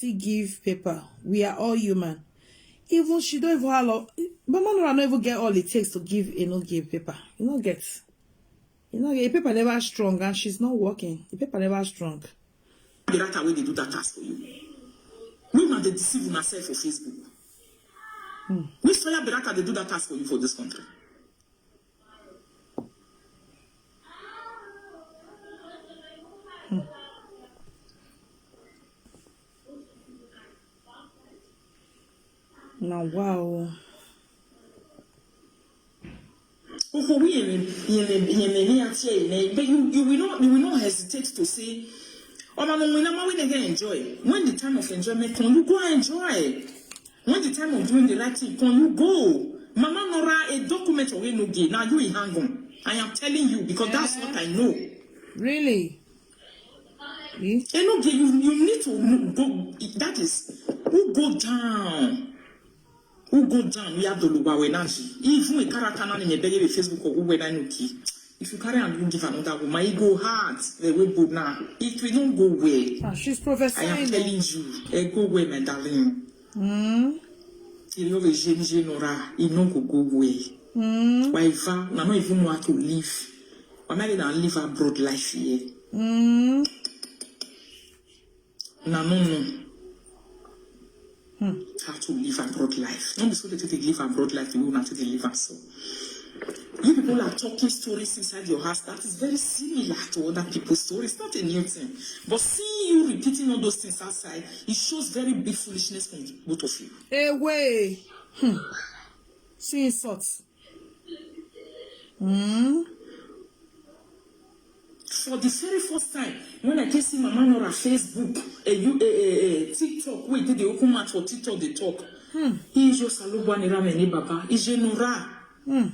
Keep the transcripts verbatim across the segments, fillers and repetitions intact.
still give paper. We are all human. Even she don't even have all, Mama Nora no even get all it takes to give a no give paper. You no get. You know, the paper never strong and she's not working. The paper never strong. Berata wey dey do that task for you. Make una dey deceive una sef for Facebook. Which soya berata dey do that task for you for this country? Now, wow. Oho, we yẹn yẹn yẹn ni ati ẹ yẹn, but you you will not you will not hesitate to say, "Ọmọ mo win, ọmọ win again enjoy." When the time of enjoyment come, you go and enjoy. When the time of doing the right thing come, you go. Mama Nora, a document wey no get, now you e hang on. I am telling you because that's what I know. Really? E no get, you you need to go. That is who go down. Who go down? We have the Lubawe Naji. Even a character na name beg Facebook or who when I know key. If you carry and you give another woman, it go hard. The way book now, it will not go well. Ah, she's I am prophesying. telling you, it go well, my darling. Mm. You know the Jane Jane Nora, it no go go well. Mm. Why if I not even want to live? Why not even live abroad life here? Mm. Na no no. How to live abroad life? No be so they take live abroad life. You know how to live am so. You people are talking stories inside your house that is very similar to other people's stories. It's not a new thing. But seeing you repeating all those things outside, it shows very big foolishness from both of you. Away. Hmm. See insults. Mm. For the very first time, when I can see Mama Nora Facebook, a, you, a, a, a TikTok, wait, did they open mouth for TikTok? They talk. He is your Salubwa Nira Mene Baba. Is your Nora. Hmm.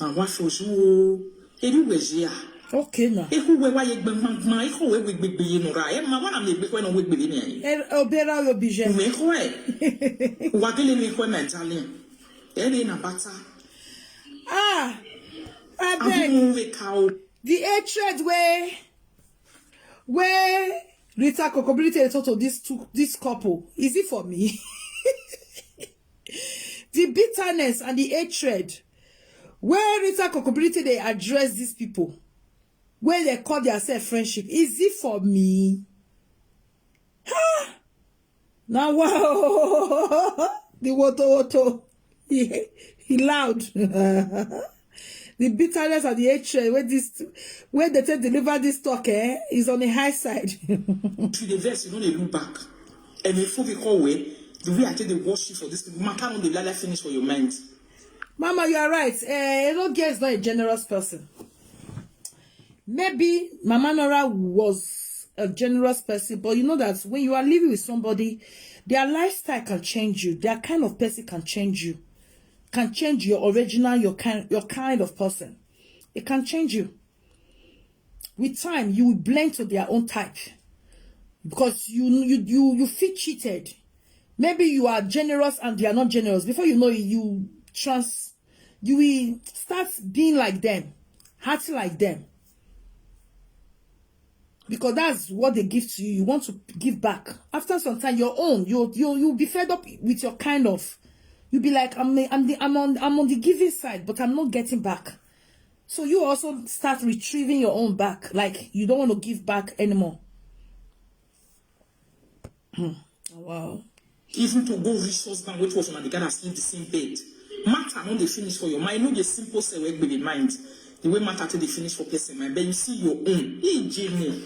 And what for you? Edu Wejia. Okay now. Eku we wa ye gbe ma gbe eku we we gbe gbe ye Nora. E ma wa na me gbe ko na we gbe ni. Er obera yo bije. Me ko e. Wa gele me ko, my darling. E de na bata. Ah, I Abi beg. Mu we ka o. The hatred way, way Rita Kokobiri dey talk to this two, this couple. Is it for me? The bitterness and the hatred where Rita Kokobiri dey address these people, where they call themselves friendship. Is it for me? Now, wow. The woto woto. He, he loud. The bitterness and the hatred where this, where they take deliver this talk, eh, is on the high side. If you dey vex, you no dey look back. And if we call way, the way I take the watch you for this people, matter no dey like finish for your mind. Mama, you are right. Eh, Enoge is not a generous person. Maybe Mama Nora was a generous person, but you know that when you are living with somebody, their lifestyle can change you. Their kind of person can change you. Can change your original, your kind, your kind of person. It can change you. With time, you will blend to their own type because you you you you feel cheated. Maybe you are generous and they are not generous. Before you know it, you trans you will start being like them, acting like them. Because that's what they give to you. You want to give back. After some time, your own, you you you'll be fed up with your kind of. You'll be like, I'm the, I'm the, I'm on I'm on the giving side, but I'm not getting back. So you also start retrieving your own back. Like you don't want to give back anymore. Wow. Even to go reach husband, which was on the God sleep the same bed. Matter no dey finish for your mind. No dey simple say we be the mind. The way matter to dey finish for person mind, but you see your own. Ije me.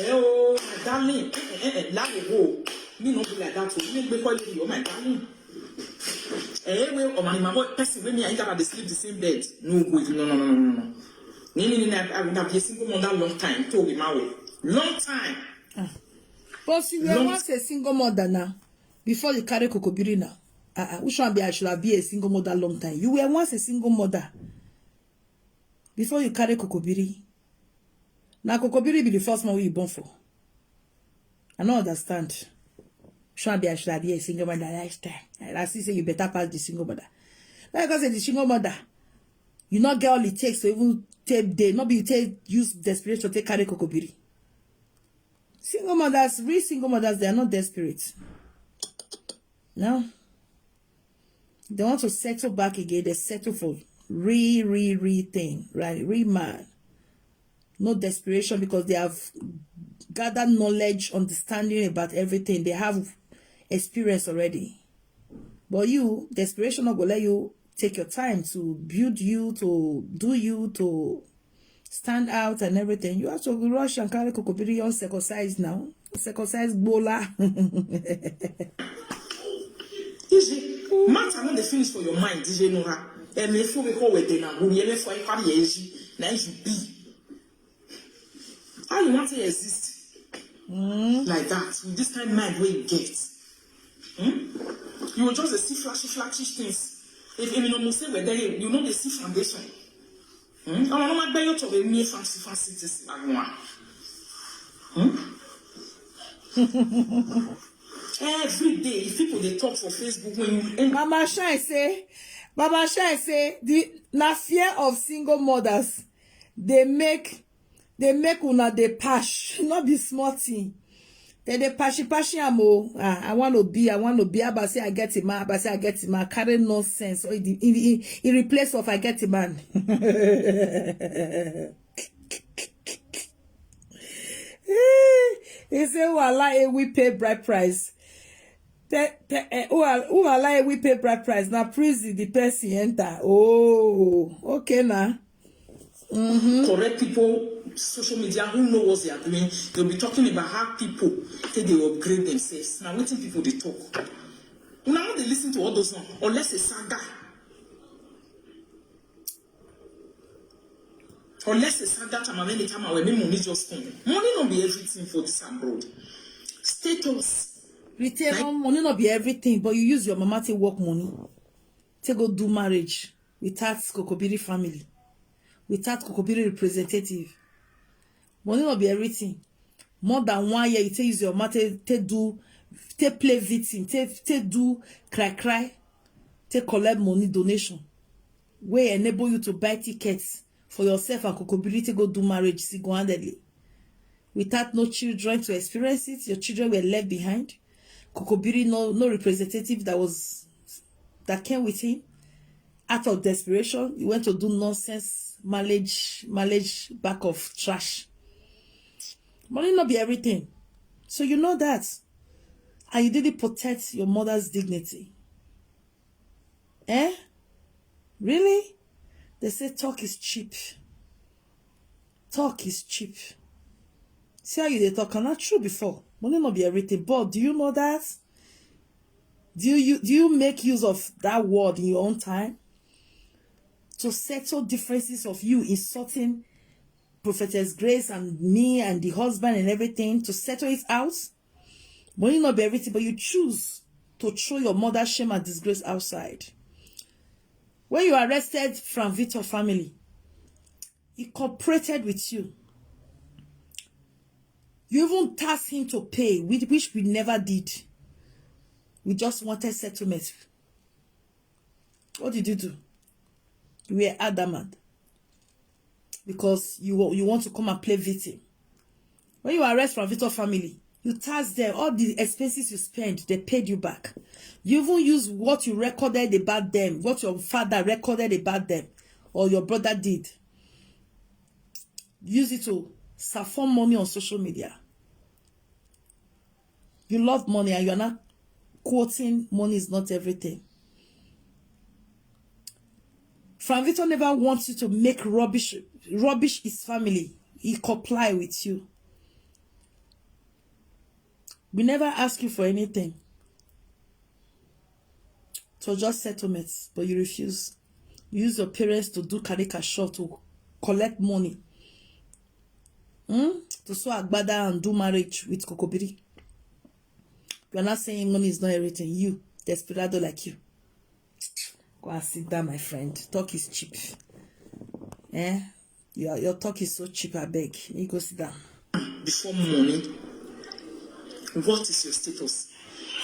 Eh oh, my darling. Eh eh eh, eh, let it go. Me no be like that. Oh. Me be call you, my darling. Eh, we oh my my boy, person with me, I got to sleep the same bed. No go, no no no no no no. Ni ni ni, I would have been a single mother long time. Told him my way. Long time. But you were Long- once a single mother now, before you carry Kokobiri now. Uh-uh. Which one be I should have been a single mother long time? You were once a single mother before you carry Kokobiri. Now Kokobiri be the first one we born for. I don't understand. Which one be I should have been a single mother last time? I see say you better pass the single mother. Like I said, the single mother, you not get all it takes to even take day. Not be you take use desperation take carry Kokobiri. Single mothers, real single mothers, they are not desperate. No. They want to settle back again. They settle for real, real, real thing, right? Real man. No desperation, because they have gathered knowledge, understanding about everything. They have experience already. But you, desperation not gonna let you take your time to build you, to do you, to stand out and everything. You have to rush and carry kokobiri, uncircumcised now. Circumcised gbola. Ije, matter no dey finish for your mind, Ije Nora. Eme fo we ko we de na guri, eme fo ikari eji, na you be. How you want to exist like that with this kind of mind wey you get? Hmm? You will just dey see flashy, flashy things. If you know say we're there, you know they see foundation. Hmm? Àwọn ọmọ máa gbẹ́ yóò tọ̀wé ní fancy, fancy this one. Hmm? Every day, if people they talk for Facebook when you and Mama Shine say, Mama Shine say, the na fear of single mothers they make, they make una dey pash, not be small thing. They dey pashy pashy am o. Ah, I want to be, I want to be. Aba say I get a man, Aba say I get a man. Carry nonsense. So in the, in the, in replace of I get a man. He say, "Who allow a we pay bride price? Pe, pe, eh, who al- who allow a we pay bride price? Now prison the person enter." Oh, okay now. Correct people, social media, who know what they are doing, they'll be talking about how people say they upgrade themselves. Now, waiting people they talk. Una no dey listen to all those ones unless a saga. Unless a saga time and any time when money just come. Money no be everything for this abroad. Status. Retain money not be everything, but you use your mama to work money to go do marriage without Kokobiri family, without Kokobiri representative. Money not be everything. More than one year, you take use your mama to, to do, to play victim, to, to do cry cry, to collect money donation, wey enable you to buy tickets for yourself and Kokobiri to go do marriage single-handedly, without no children to experience it. Your children were left behind. Kokobiri, no, no representative that was, that came with him. Out of desperation, he went to do nonsense, mileage, mileage back of trash. Money not be everything. So you know that. And you didn't protect your mother's dignity. Eh? Really? They say talk is cheap. Talk is cheap. See how you dey talk, and not true before. Money not be everything. But do you know that? Do you, do you make use of that word in your own time to settle differences of you insulting Prophetess Grace and me and the husband and everything, to settle it out? Money not be everything, but you choose to throw your mother shame and disgrace outside. When you arrested Frank Victor family, he cooperated with you. You even tasked him to pay, which, which we never did. We just wanted settlement. What did you do? You were adamant because you wa- you want to come and play victim. When you arrest Frank Victor family, you task them. All the expenses you spend, they paid you back. You even use what you recorded about them, what your father recorded about them, or your brother did. Use it to siphon money on social media. You love money and you're not quoting money is not everything. Frank Victor never wants you to make rubbish, rubbish his family. He comply with you. We never ask you for anything. So just settlements, but you refuse. You use your parents to do caricature, to collect money. Hmm? To sew agbada and do marriage with Kokobiri. You are not saying money is not everything. You, desperado like you. Go and sit down, my friend. Talk is cheap. Eh? Your, your talk is so cheap, I beg. You go sit down. Before money, what is your status?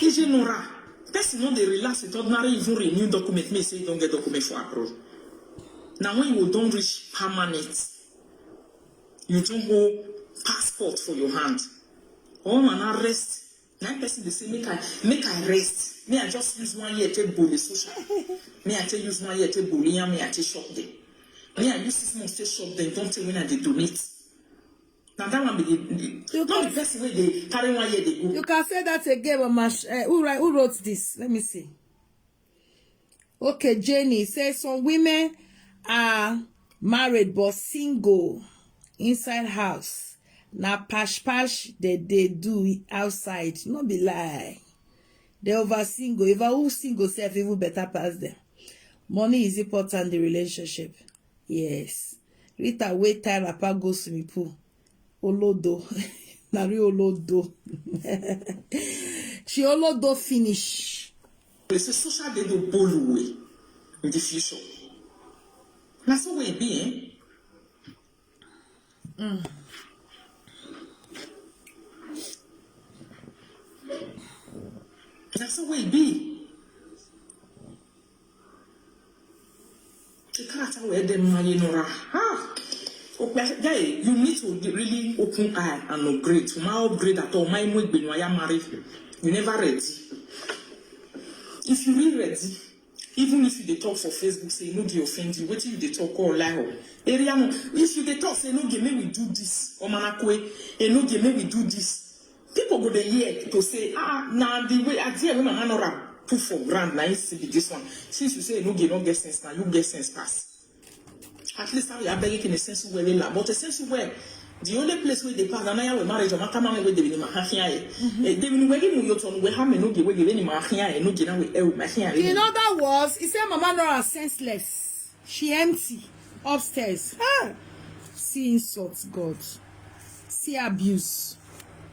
Ije Nora, person no dey relax with ordinary even renew document. Me say you don't get document for abroad. Now when you don't reach permanent, you don't hold passport for your hand. All man na rest. Na person dey say make I make I rest. Me I just use one year take bully social. Me I take use one year take bully and me I take shop them. Me I use six months take shop them. Don't tell when I dey donate. Now that one be the, the not the person wey dey carry one year dey go. You can say that again, Mama. Sh- uh, who write? Who wrote this? Let me see. Okay, Jenny say some women are married but single inside house. Na pash pash they they do outside. No be lie. They over single. If I who single self even better pass them. Money is important in the relationship. Yes. Rita wey tie wrapper go swimming pool. Olodo. Na real olodo. She olodo finish. They say social dey go bowl away in the future. Na so wey e be, eh? Mm. Na so wey e be. The character wey dem marry Nora. Ah, okay, guy, you need to really open eye and upgrade. To my upgrade at all, my mo igbe ya marry. You never ready. If you really ready, even if you dey talk for Facebook, say no dey offend you. Wetin you dey talk all lie o. Area no. If you dey talk, say no dey make we do this. Omanakwe, e no dey make we do this. People go dey hear to say, ah, na the way I dare when my hand or put for ground, na him still be this one. Since you say no get no get sense, now you get sense pass. At least how you are begging in a sense where they laugh, but a sense where the only place where they pass, and I have a marriage, or my camera where they be in my hand here. Eh, they will wait in your turn, where how me no get where they in my hand here, no get now with L my hand. In other words, he said, Mama Nora senseless. She empty upstairs. Ah, see insult, God. See abuse.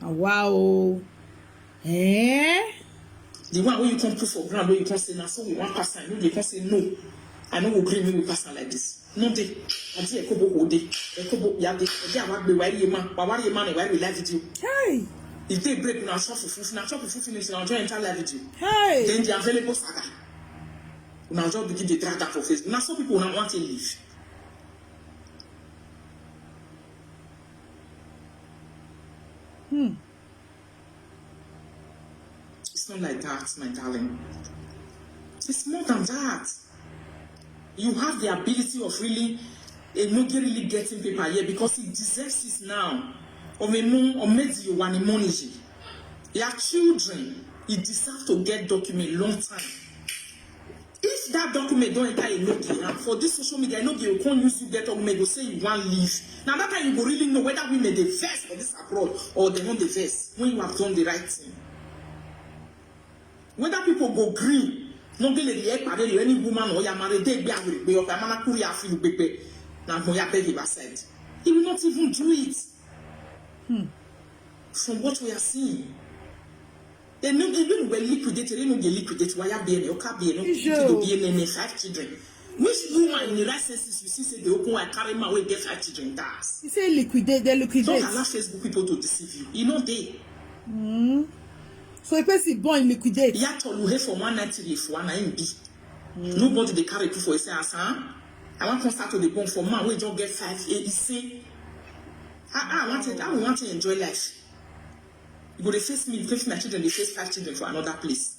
Ah, wow. Eh? The one where you come put for ground, where you come say, now so we want pass, and you dey come say no. I no go gree me we pass am like this. No dey. Adi ekobo ko dey. Ekobo ya dey. Adi awa gbe wa ye man. Wa wa ye man wa we live video. Hey. If they break na chop fufu, na chop fufu finish na join enter live video. Hey. Then the available saga. Una just begin dey drag am for Facebook. Na so people una want to live. Hmm. It's not like that, my darling. It's more than that. You have the ability of really Enogie really getting paper here because he deserves it now. Omemu Omedi Iwani Moniji. Their children, he deserves to get document long time. If that document don't enter Enogie, and for this social media, Enogie will come use you get document, go say you want leave. Now that time you go really know whether women dey vex for this abroad or they don't dey vex when you have done the right thing. Whether people go green, no get the head parade, any woman or your married, they be agree, be okay, man, kuri afi you be. Now, go ya beg him aside. He will not even do it. Hmm. From what we are seeing. They no, they will liquidate, they no get liquidate, why are being, or can be, no, Ijo. They be five children. Which woman in the right senses you see say they open and carry my way get five children? That's He say liquidate, they liquidate. Don't allow Facebook people to deceive you. You know they. Mm. So a person born liquidate. Yatoluhe for one ninety if one nine be. Mm. Nobody they carry two for say, huh? I want to start to the bone for man, we don't get five. Eh, you see, I, I want it, I want to enjoy life. You go to face me, face my children, they face five children for another place.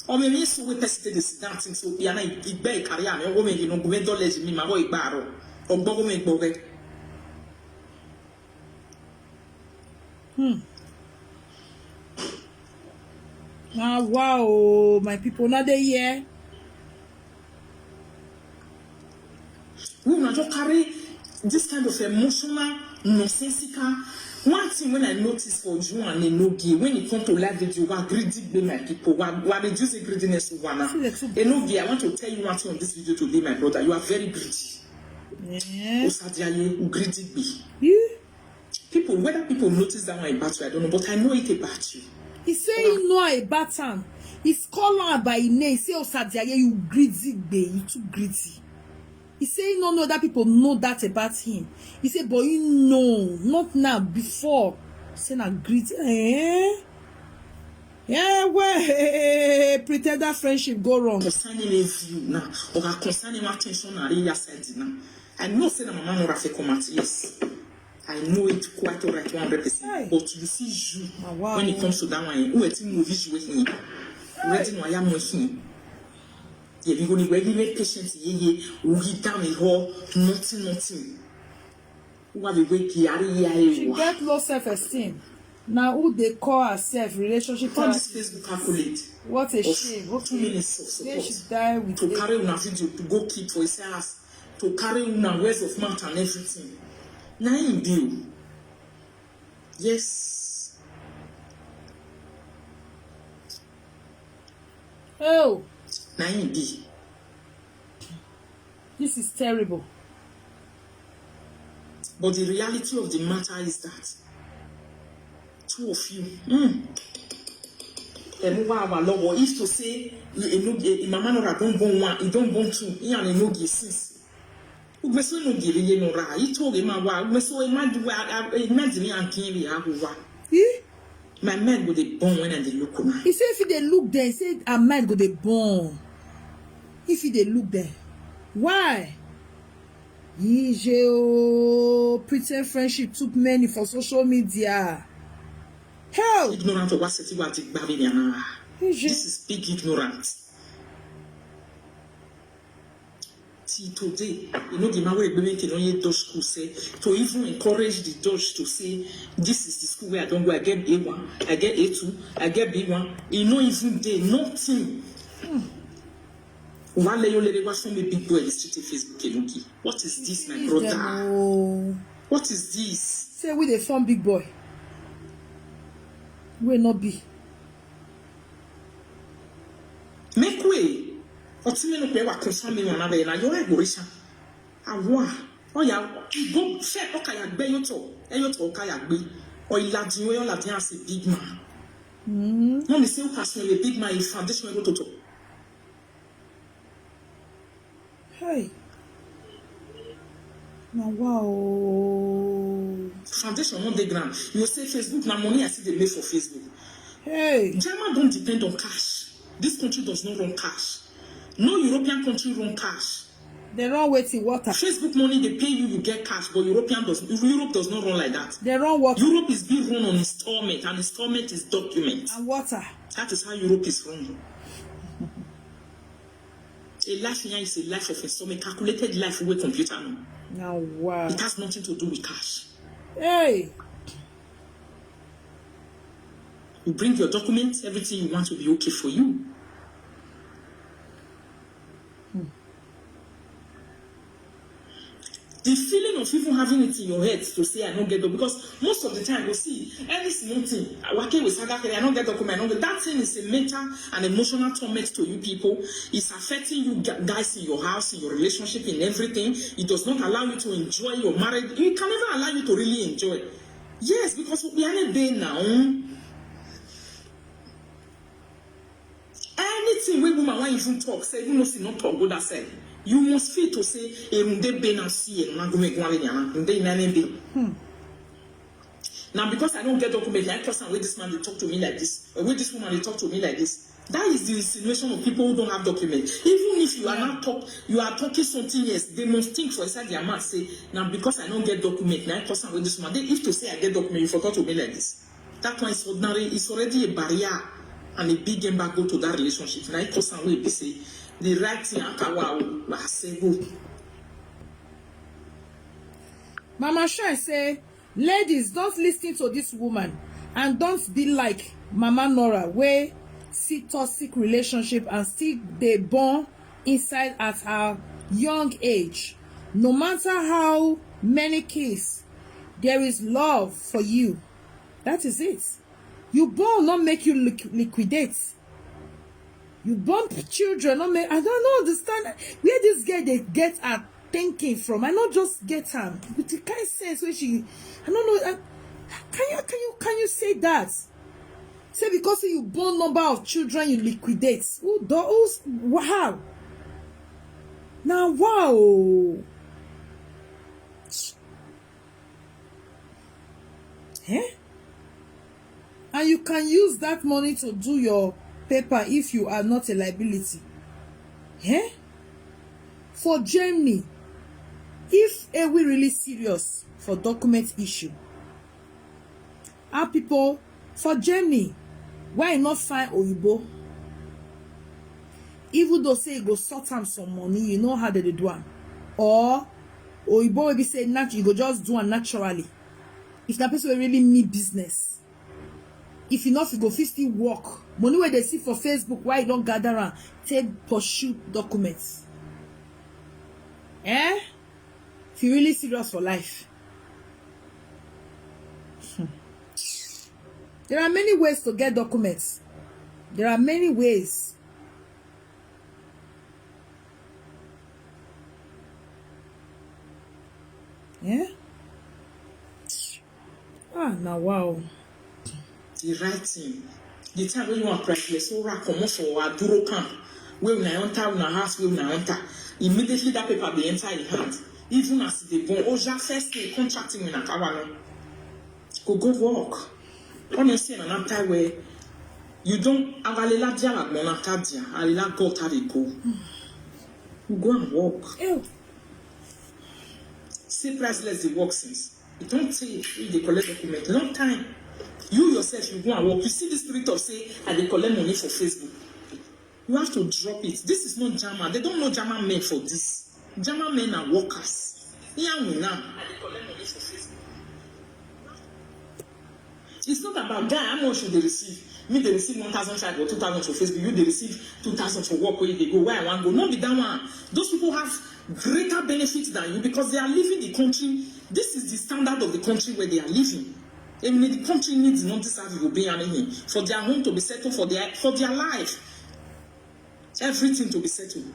Or maybe so we person take the sit down thing, so yeah, na igbe career, me, woman, you know, go dollars me, my boy, baro, or go me, go. Hmm. Ah, wow, my people, now they here. We una just carry this kind of emotional, nonsensical. One thing when I notice for you and Enogie, when it come to live video, we are greedy, be my people. We are, we are reducing greediness to one. See the two Enogie, I want to tell you one thing on this video today, my brother. You are very greedy. Yeah. Osadiaye, you greedy be. You? People, whether people notice that one about you, I don't know, but I know it about you. He say he know about am. He call am by him name. He say, Osadiaye, you greedy be, you too greedy. He say he no know that people know that about him. He say, but you know, not now, before. Say na greedy. Eh? Yeah, well, pretender friendship go wrong. Concerning a view now, or concerning attention, I really said now. I know say na Mama Nora fit come out, yes. I know it quite all right one hundred percent. Hey. But you see you, Ah, wow. When it comes to that one, who are you movie you with me? Ready no, I am with me. Yeah, we gonna be patient. Yeah, yeah, we get down the hall, nothing, nothing. Who have a way, Kiari, She get low self-esteem. Now who they call herself relationship All this therapist? Facebook accolade. What a Of shame. two Okay. minutes of Then she support. die with To a- carry una video to go keep for his ass, to carry una words of mouth and everything. Na him be o. Yes, Oh, na him be. this is terrible. But the reality of the matter is that two of you, mm, emu wa wa lowo. If to say, you, you know, eh, Mama Nora don born one, he don born two, he and Enogie since. Ugbeso Enogie ye Nora, he told him wa, Ugbeso Emadu wa, Emadu ni Ankiri Ahuwa. Eh? My mind go dey burn when I dey look una. He say if he dey look there, he say her mind go dey burn. If he dey look there, why? Ije o, pretend friendship took many for social media. Hell! Ignorant of what city wa ti gba mi ni ana. Ije. This is big ignorance. Till today, you know the man wey be make you no ye Dutch school say to even encourage the Dutch to say this is the school where I don't go. I get A one, I get A two, I get B one. You know even dey nothing. Wale yo lere wa some big boy the street in Facebook Enogie. What is this, my Finish them brother? Oh. What is this? Say we dey form big boy. We no be. Make way. Otime no pe wa confirm me one another na your egorisha. Awa. Oh yeah, you go set okay ya gbe yo to. E yo to okay ya gbe. O iladi we o ladi as a big man. Mm. No me say you pass me a big man in foundation go to to. Hey. Na wow. Foundation no dey ground. You say Facebook na money I see dey make for Facebook. Hey. German don't depend on cash. This country does not run cash. No European country run cash. They run wetin water. Facebook money they pay you, you get cash, but European does Europe does not run like that. They run water Europe is being run on installment, and installment is document. And water. That is how Europe is run. A life here is a life of installment, calculated life with computer. No. Na wow. It has nothing to do with cash. Hey. You bring your documents, everything you want will be okay for you. The feeling of even having it in your head to say I don't get doc, because most of the time you see any small thing, I work with saga, I don't get document, I don't get, that thing is a mental and emotional torment to you people. It's affecting you gu- guys in your house, in your relationship, in everything. It does not allow you to enjoy your marriage. It can never allow you to really enjoy. Yes, because we are not there now. Anything wey woman wan even talk, say even no see no talk go that side. You must feel to say erunde be na see e na gume gwa le na nde na ne be. Now because I don't get document, I trust am wey this man dey talk to me like this, or wey this woman dey talk to me like this. That is the insinuation of people who don't have document. Even if you are not talk, you are talking something else, they must think for inside their mind say now because I don't get document, now I trust am wey this woman. They, if to say I get document, you forgot to me like this. That one is ordinary. It's already a barrier and a big embargo to that relationship. Now it cause am wey be say the right thing akawa o wa sego. Mama Shine say, ladies, don't listen to this woman and don't be like Mama Nora wey see toxic relationship and still dey born inside at her young age. No matter how many kids, there is love for you. That is it. You born not make you liqu- liquidate. You born p- children not make. I don't know understand where this girl they get her thinking from. I not just get her with the kind sense where she. I don't know. Uh, can you can you can you say that? Say because you born number of children you liquidate. Who does? How? Now wow. Eh? And you can use that money to do your paper if you are not a liability. Eh? For Germany, if are we really serious? for document issue. How people for Germany, why you not find Oyibo? Even though say you go sort am some money, you know how they dey do am. Or Oyibo will be say nat-, you go just do am naturally. If that person will really need business, if you not, you go fit still work. Money where they see for Facebook, why you don't gather am, take pursue documents. Eh? If you really serious for life. Hmm. There are many ways to get documents. There are many ways. Yeah? Ah, now wow. The right thing. The time when you are priceless, so rack comot for Aduro camp. Wey una enter una house, wey una enter. Immediately that paper dey enter im hand. Even as e dey born, Oja first day contract him in Akawa no. Go go work. Honestly, na that time where you don't have a little dia like Monatadia, a little got how they go. You go and work. Ew. See priceless dey work since. E don tey wey you dey collect document, long time. You yourself, you go and work. You see the spirit of say I dey collect money for Facebook. You have to drop it. This is not German. They don't know German men for this. German men are workers. Here we now. It's not about guy how much you dey receive. Me dey receive one thousand five or two thousand for Facebook. You dey receive two thousand for work where you dey go. Where I wan go? No be that one. Those people have greater benefits than you because they are leaving the country. This is the standard of the country where they are living. And the country needs not this have you being for their home to be settled for their for their life. Everything to be settled.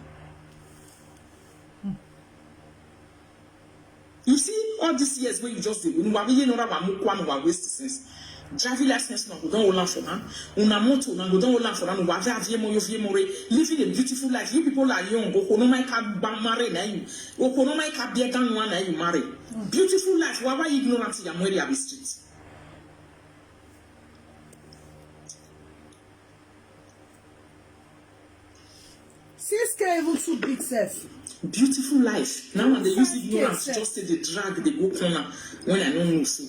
You see, all these years when you just dey, una be no raba mu kwa no waste since. Driving license na go don hold am for hand. Una motor na go don hold am for hand. Una very very more very more living a beautiful life. You people are young. Go no make ka ba marry na you. Go no make ka be down one na you marry. Beautiful life. Why why ignorant ya mweri abi street? Six K even too big sef. Beautiful life. Now when they use ignorance Yes. Just say they drag, they go corner when I don't know so.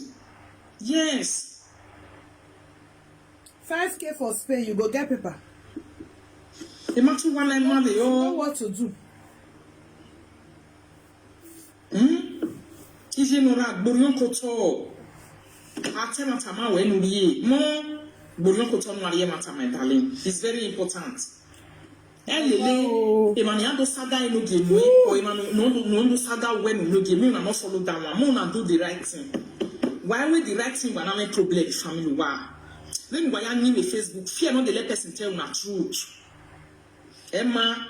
Yes. Five K for Spain, you go get paper. Imagine one like man they You know all. What to do. Hmm? Ije nora gborion koto. Atema tama we no ye. Mo gborion koto no ariye mata, my darling. It's very important. Elele, emani ando saga eno ge nwe, or emani no no no saga we no ge, me una no follow that one. Mo una do the right thing. Why we the right thing when I'm a problem family wa? Then why I need a Facebook? Fear not the let person tell una truth. Emma.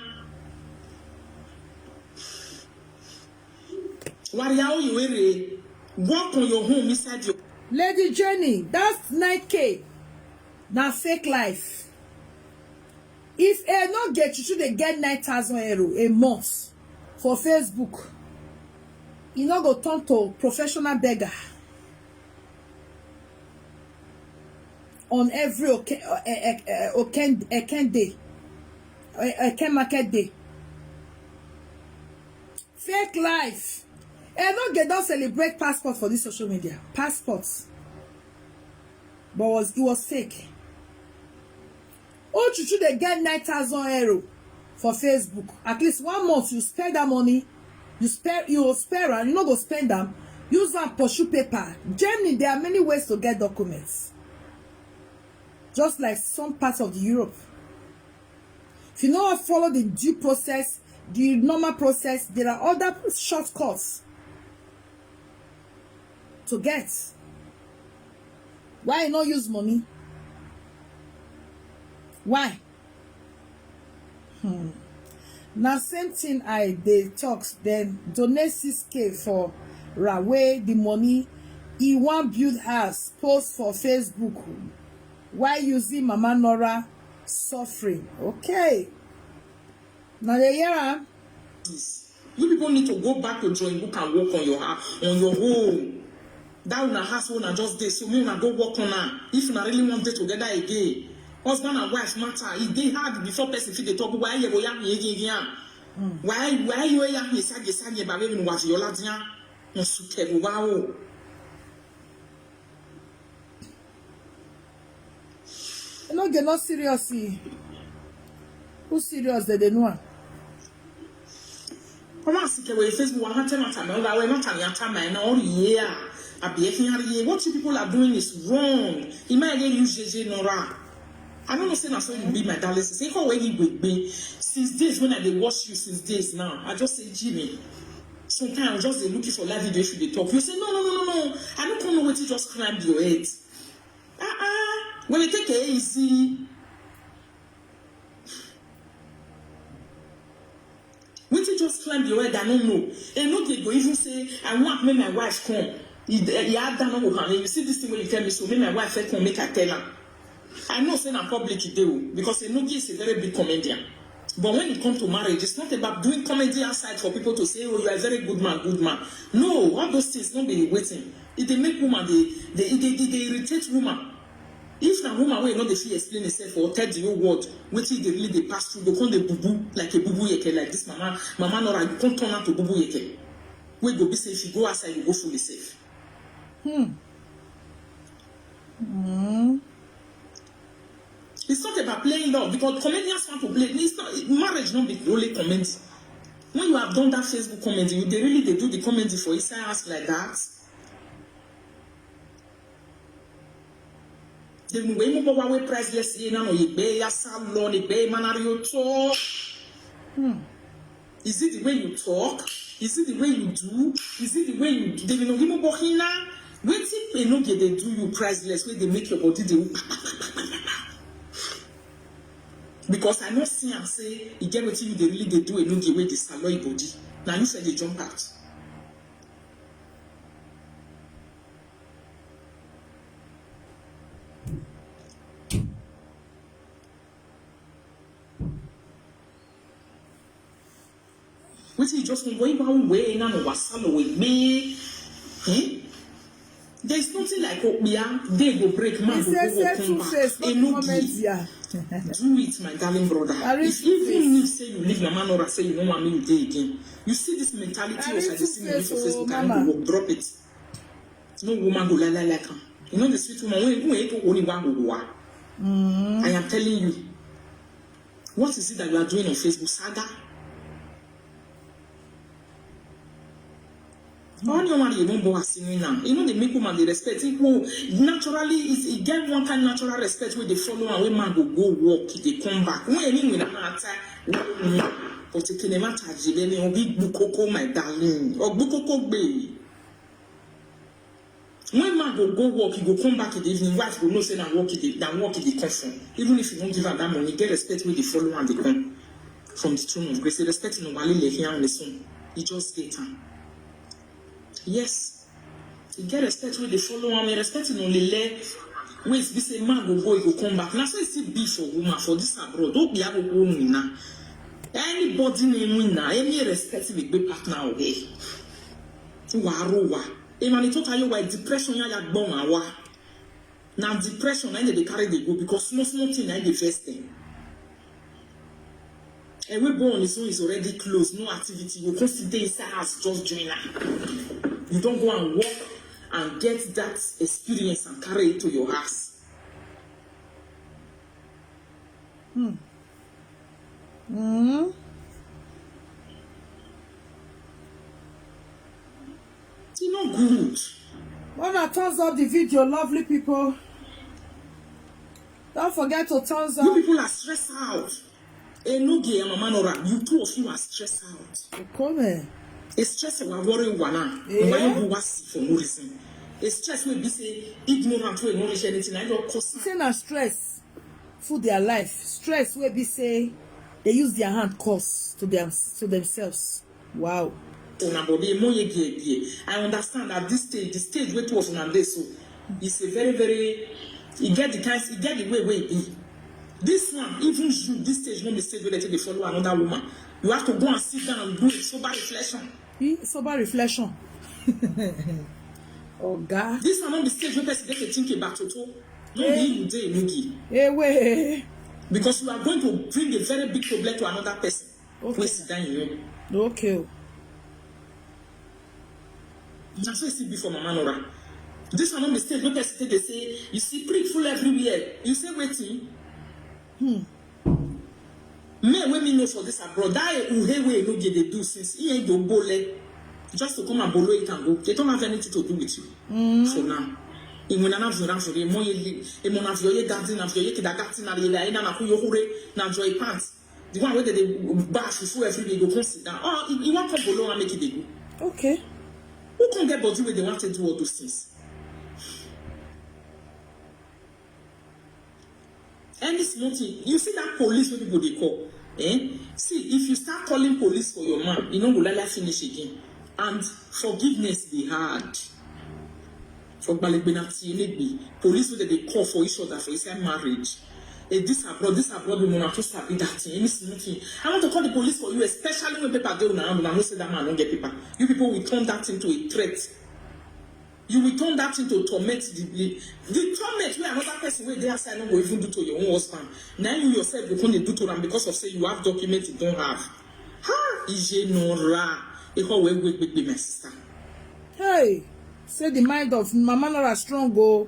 Wari how you were work on your home inside your Lady Jenny, that's nine K. Na fake life. If a no get you should they get nine thousand euro a month for Facebook, you no go turn to professional beggar on every okay uh, uh, uh, okay, okay day, uh, okay market day. Fake life. Enoge don celebrate passport for this social media. Passport. But was it was fake. Oh, chuchu they get nine thousand euro for Facebook. At least one month you spend that money. You spare you will spare and you no go spend them. Use and pursue paper. Germany, there are many ways to get documents. Just like some parts of Europe. If you no follow the due process, the normal process, there are other shortcuts to get. Why you no use money? Why? Hmm. Na same thing I dey talk. Then donate six K for Rawe the money. He wan build house, post for Facebook. Why using Mama Nora suffering? Okay. Now they hear am. This. You people need to go back to drawing book and work on your ha- on your home. That una house una just dey so me una go work on am. If una really wan dey together again, husband and wife matter e dey hard before person fit dey talk why you go yam yegi yam. Why why you yam yesagi yesagi ba wey una was yola dia? Nsuke go wa o. No get no serious. Who serious that they know? Mama sike we Facebook wa hata mata me wa we mata me ata me na ori ye a abi e fi hari ye. What you people are doing is wrong. Ima ye use jeje nora. I don't know say na so you be, my darling. Say how when you be since days when I dey watch you since days now. I just say Jimmy. Sometimes I just dey looking for live video if you dey talk. You say no no no no no. I don't know what you just climb your head. Ah ah. When you take it easy. Wetin just climb your head, I no know. And no dey go even say, I want make my wife come. He, he had done no hand. You see this thing when you tell me so, make my wife first come, make I tell her. I know say na public e dey o, because Enogie is a very big comedian. But when it comes to marriage, it's not about doing comedy outside for people to say, oh, you are a very good man, good man. No, all those things no be waiting. It dey make woman dey dey e dey e dey irritate woman. If na woman wey no dey fit explain herself or tell the whole world wetin e dey really dey pass through, go come dey bubu like a bubu yeke like this mama mama Nora, you come turn am to bubu yeke wey go be say if you go outside you go fool yourself. Hmm. Mm. It's not about playing love because comedians want to play. It's not marriage, not be only comedy. When you have done that Facebook comedy, you they really they do the comedy for inside house like that. They move in mobile way priceless. You know, you pay your salon, you pay manario talk. Hmm. Is it the way you talk? Is it the way you do? Is it the way you do? They will give more hina. Wait till they no get they do you priceless where they make your body they. Because I no see and say you get what you they really they do and no get where they salon body. Now you said they jump out. Wetin you just wan go iba uwe na no wasalo we me. Eh? There's nothing like okpia. Day go break, man go go work come back. E no be. Do it, my darling brother. If even me say you leave Mama Nora, say you no want me you dey again. You see this mentality of I dey see me for Facebook, I no go work, drop it. No woman go lie lie like am. You know the sweet woman when when you only one go go. I am telling you. What is it that you are doing on Facebook? Saga. All your money you won't go singing now. You know they make woman they respect. It will naturally is it get one kind natural respect where they follow and when man go go work, they come back. When any when I'm outside, but it can never touch you. Then you'll be bukoko, my darling. Or bukoko baby. When man go go work, he go come back in the evening. Wife go know say na work he dey na work he dey come from. Even if you wan give am that money, get respect wey dey follow am dey come from the throne of grace. The respect no wale le here on the son. He just get am. Yes, he get respect wey dey follow am. Respect no lele. Wait, be say man go go, he go come back. Na so e still be for woman for this abroad. Don't be able to win na. Anybody name win na. Any respect with big partner away. Waruwa. Emani tota yo wa depression ya ya gbon awa. Na depression na dey carry dey go because small small thing na dey first thing. And we born on his own is already closed, no activity. You can sit there inside house, just join her. You don't go and work and get that experience and carry it to your house. Hmm. Mm. It's not good. Wanna thumbs up the video, lovely people. Don't forget to thumbs up. You people are stressed out. Enogie and Mama Nora, you two of you are stressed out. Come here. It's stressing and worrying one. Yeah. Why you go was for no reason? It's stress will be say ignorant will not reach anything. I don't cause. Say na stress for their life. Stress will be say they use their hand cause to them to themselves. Wow. Una body emo ye die die. I understand at this stage, the stage wey two of una dey so, it's a very very e get the kind e get the way wey e be. This one, even you, this stage no be stage wey dem take dey follow another woman. You have to go and sit down and do a sober reflection. E sober reflection. Oga. This one no be stage wey person dey dey think about toto. No be you dey no be. Ewe. Because you are going to bring a very big problem to another person. Okay. Wey sit down in your. Okay. Na so e still be for Mama Nora. This one no be stage wey person take dey say you see prick full everywhere. You say wetin? Hmm. Men wey me know for this abroad, that uhe wey no get dey do since he ain't do bole. Just to come and bolo it and go. They don't have anything to do with you. Mm. So now, in when I'm for for the money, in when I'm for your garden, I'm for your kid, I got in, I na ku your hure, na joy pants. The one wey dey dey bash fufu every day go come sit down. Oh, he, he wan come bolo and make it dey go. Okay. Who come get body wey dey want to do all those things? Any small thing, you see that police wey people dey call. Eh? See, if you start calling police for your man, e no go like finish again. And forgiveness dey hard. For gbalegbe na ti elegbe. Police wey dem dey call for each other for inside marriage. Eh, this abroad, this abroad woman, I too sabi that thing. Any small thing. I want to call the police for you, especially when paper dey una hand, una know say that man no get paper. You people will turn that into a threat. You will turn that into torment. The, the, the torment wey another person wey dey outside no go even do to your own husband. Na you yourself go come dey do to am because of say you have document you don't have. Ha! Ije no ra. Eko we we we my sister. Hey, say the mind of Mama Nora strong o.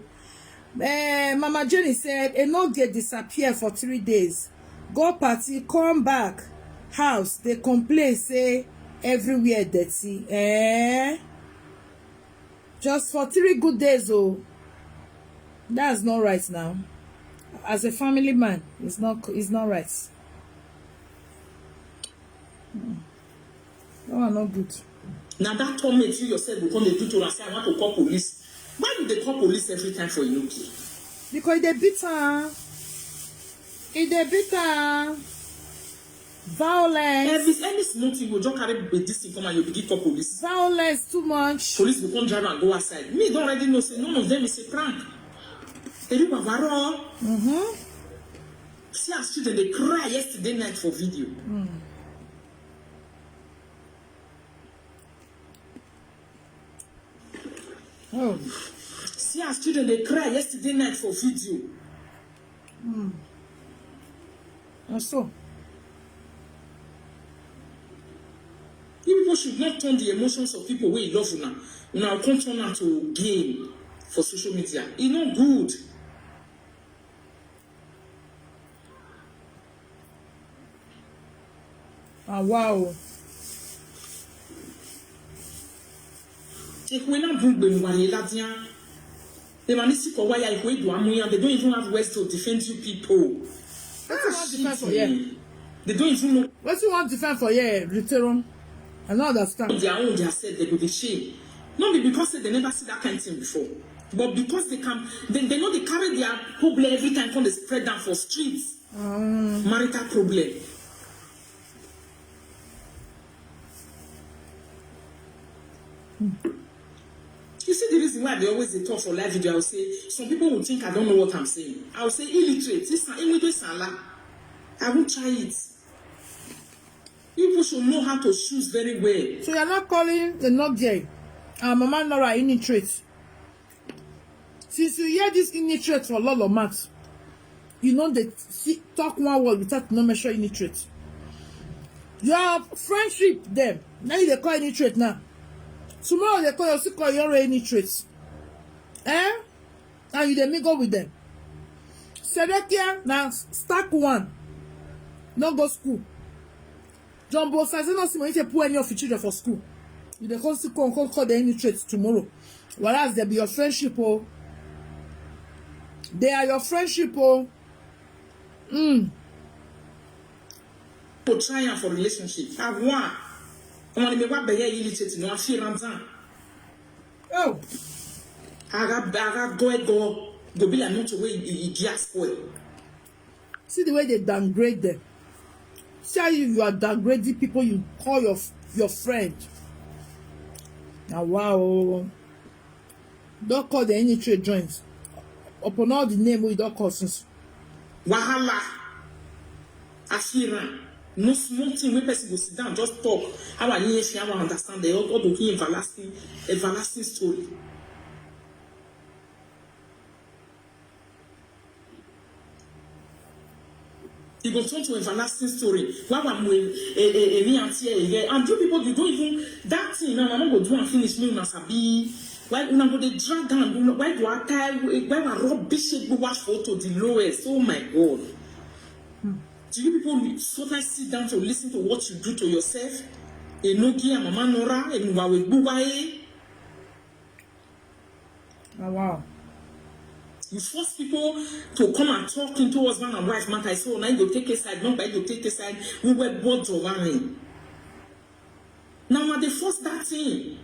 Eh, Mama Jenny said, "E no dey disappear for three days. Go party, come back house, dey complain say everywhere dirty." Eh? Just for three good days, oh. That's not right now. As a family man, it's not, it's not right. Hmm. That one not good. Now that torment you yourself will come dey do to us. Say, "I want to call police." Why do they call police every time for U K? Because they beat her. If they beat her, violence. Every, any small thing, you just carry with this thing come and you begin call police. Violence too much. Police will come drive and go outside. Me don't already know say none of them is a prank. They do bavaro. Mm-hmm. See as children they cry yesterday night for video. Mm. Oh. See as children they cry yesterday night for video. Mm. And so, you people should not turn the emotions of people wey love una. Una come turn am to game for social media. E no good. Ah, wow. Ekwena bugbe nwale ladia. The man is sick or why I do amuya. They don't even have words to defend you people. Wetin you wan defend for here? They don't even know. Wetin you wan defend for here, Literon? I don't understand. Their own, they have said they go be shame. Not be because say they never see that kind of thing before, but because they can, they, they know they carry their problem every time come they spread down for streets. Mm. Marital problem. You see the reason why they always they talk for live video. I will say some people will think I don't know what I'm saying. I will say illiterate. It's an English sala. I won't try it. People should know how to choose very well. So you're not calling the not there. Uh, Mama Nora illiterate. Since you hear this illiterate for Lolo Max, you know they see, talk one word without no mention illiterate. Your friendship them. Now you they call illiterate now. Tomorrow they call you, still call your illiterate. Eh? And you they mingle with them. Sedekia now stack one. No go school. Jumbo Sazi no see money to put any of your children for school. You dey come still come, come call the illiterate tomorrow. Whereas they be your friendship, oh. They are your friendship, oh. Mm. Go try am for relationship. Avoir. Come on, me what be here illiterate, no, I feel am down. Oh. Aga, aga go, go. Go be like motor wey e, e, e gear spoil. See the way they downgrade them. See how you, you are downgrading people you call your, your friend. Now, wow. Don't call the any trade joints. Upon all the name we don't call since. Wahala. Asira. No small thing wey person go sit down, just talk. How I hear, how I understand the all, all the everlasting, everlasting story. E go turn to everlasting story. Why am we a a a me and here again? And you people, you don't even that thing now. I no go do and finish me una sabi. Why una go dey drag down? Una, why do I tie? Why I rubbish it? Go watch photo the lowest. Oh my God. Do you people sometimes sit down to listen to what you do to yourself? Enogi and Mama Nora, Enuwawe Gbuwaye. Oh, wow. You force people to come and talk into husband and wife matter. So now you take a side, not by you take a side. We were both of one. Now, na dey force that thing.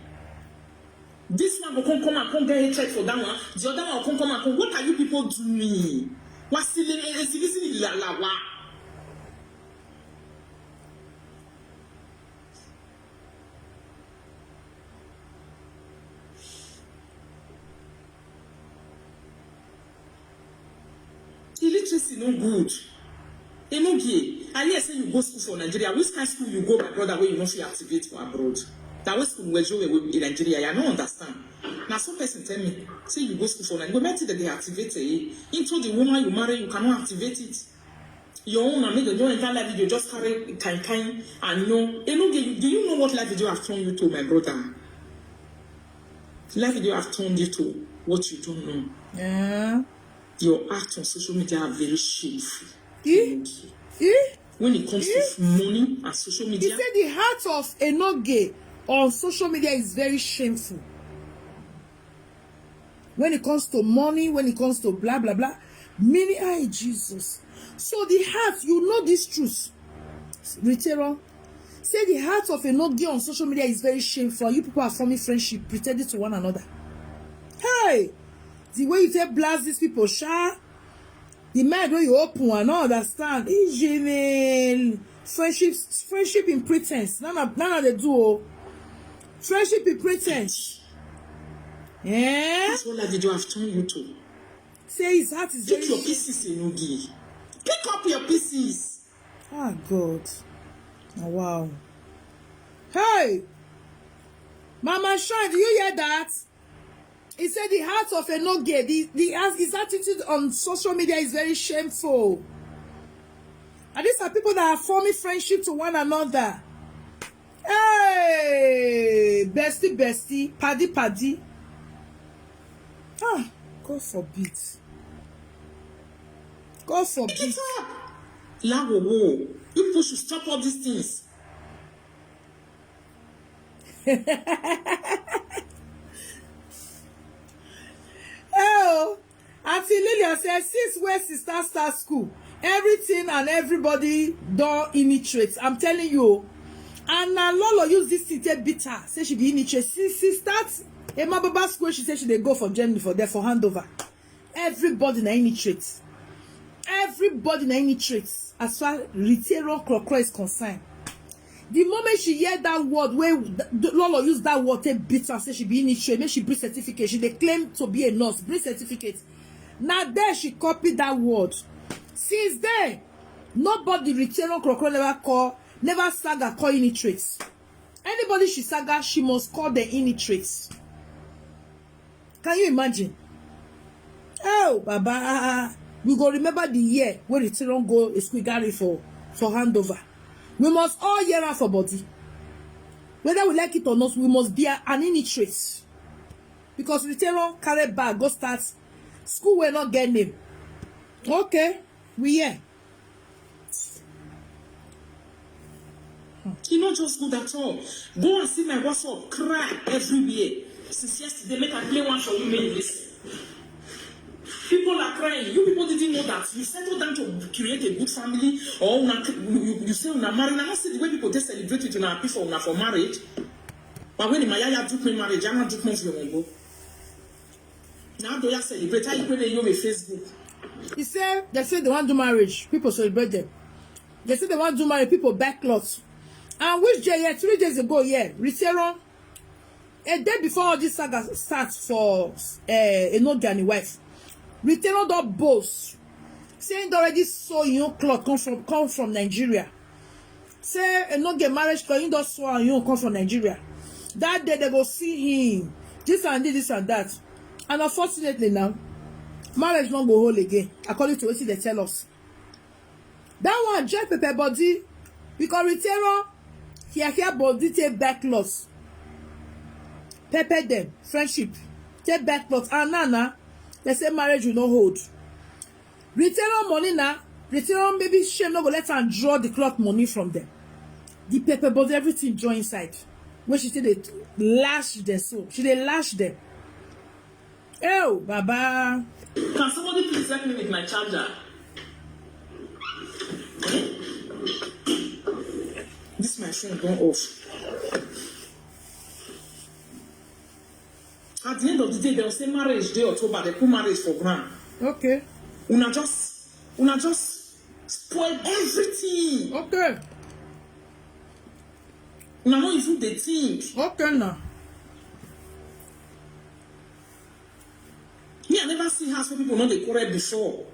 This one go come, come and come get hatred for that one. The other one go come, come and come. What are you people doing? What's the, is the reason la la wa? Illiteracy no good. Enogie, I hear say you go school for Nigeria. Which kind school you go, my brother, wey you no fit activate for abroad? Na which school wey you in Nigeria? I no understand. Na so person tell me say you go school for Nigeria. But wetin dem dey activate, eh? Into the woman you marry, you cannot activate it. Your own, na make dem just enter live video, just carry kind kind and no. Enogie, do you know what live video have turned you to, my brother? Live video have turned you to what you don't know. Yeah. Your act on social media are very shameful. Eh? Eh? When it comes to money and social He media, said the heart of Enoge on social media is very shameful. When it comes to money, when it comes to blah blah blah, many, ay, Jesus. So the heart, you know this truth. Ritero, say the heart of Enoge on social media is very shameful. You people are forming friendship, pretending to one another. Hey, the way you take blast these people, sha. The mind wey you open, I no understand. Ijinil, friendship, friendship in pretense. None of, none of the duo. Friendship in pretense. Eh? That's what live video have turned you to. Say his heart is Pick very your pieces, Enogie. Pick up your pieces. Ah, God. Oh, wow. Hey! Mama Shine, do you hear that? He said the heart of Enoge, the, the, his attitude on social media is very shameful. And these are people that are forming friendship to one another. Hey, bestie, bestie, paddy, paddy. Ah, God forbid. God forbid. Pick it up. Lawowo. You people should stop all these things. Oh, Auntie Lillian says, since where sister start school, everything and everybody don illiterate. I'm telling you. And now Lolo use this thing take beat her. Say she be illiterate. Since she start Emma Baba school, she say she dey go for Germany for there for handover. Everybody na illiterate. Everybody na illiterate. As far Ritero Krokro is concerned. The moment she hear that word, where Lolo use that word take beat her, say she be illiterate, make she bring certificate. She dey claim to be a nurse, bring certificate. Now there she copy that word. Since then, nobody Ritero Krokro never call, never saga call illiterate. Anybody she saga, she must call the illiterate. Can you imagine? Oh, Baba, ah, ah, we go remember the year when Ritero go a school gari for, for handover. We must all hear am for body. Whether we like it or not, we must be a- an illiterate. Because Ritero carry bag, go start school wey no get name. Okay, we hear. E no just good at all. Go and see my WhatsApp, cry everywhere. Since yesterday, make I play one for you, make you listen. People are crying. You people didn't know that. You settled down to create a good family, or una, you, you, you say una marry. I not see the way people dey celebrate with una happy for una for marriage. But when my yaya do me marriage, I not do me for your. Now do you celebrate? How you pay you on Facebook? He say, they say they want to do marriage. People celebrate them. They say they want to do marriage. People back clots. And which day, yeah, three days ago, yeah, Ritero, a day before all this saga starts for uh, Enoge and his wife, Ritero don boast. Say he don already sew him own cloth come from, come from Nigeria. Say Enoge marriage cloth, he don sew am, he own come from Nigeria. That day they go see him. This and this, this and that. And unfortunately now, marriage no go hold again, according to wetin they tell us. That one join pepper body because Ritero, here, here body take back loss. Pepper them, friendship, take back loss. And now, now, they say marriage will not hold. Ritero money now, They say, oh, maybe shame no go let am draw the cloth money from them. The pepper body, everything draw inside. When she say they lash them so, she dey lash them. Oh, Baba. Can somebody please help me with my charger? This my phone gone off. At the end of the day, they'll say marriage day October, they put marriage for ground. Okay. Una just, una just spoil everything. Okay. Una no even dey think. Okay now. Me, I never see house where people no dey quarrel before.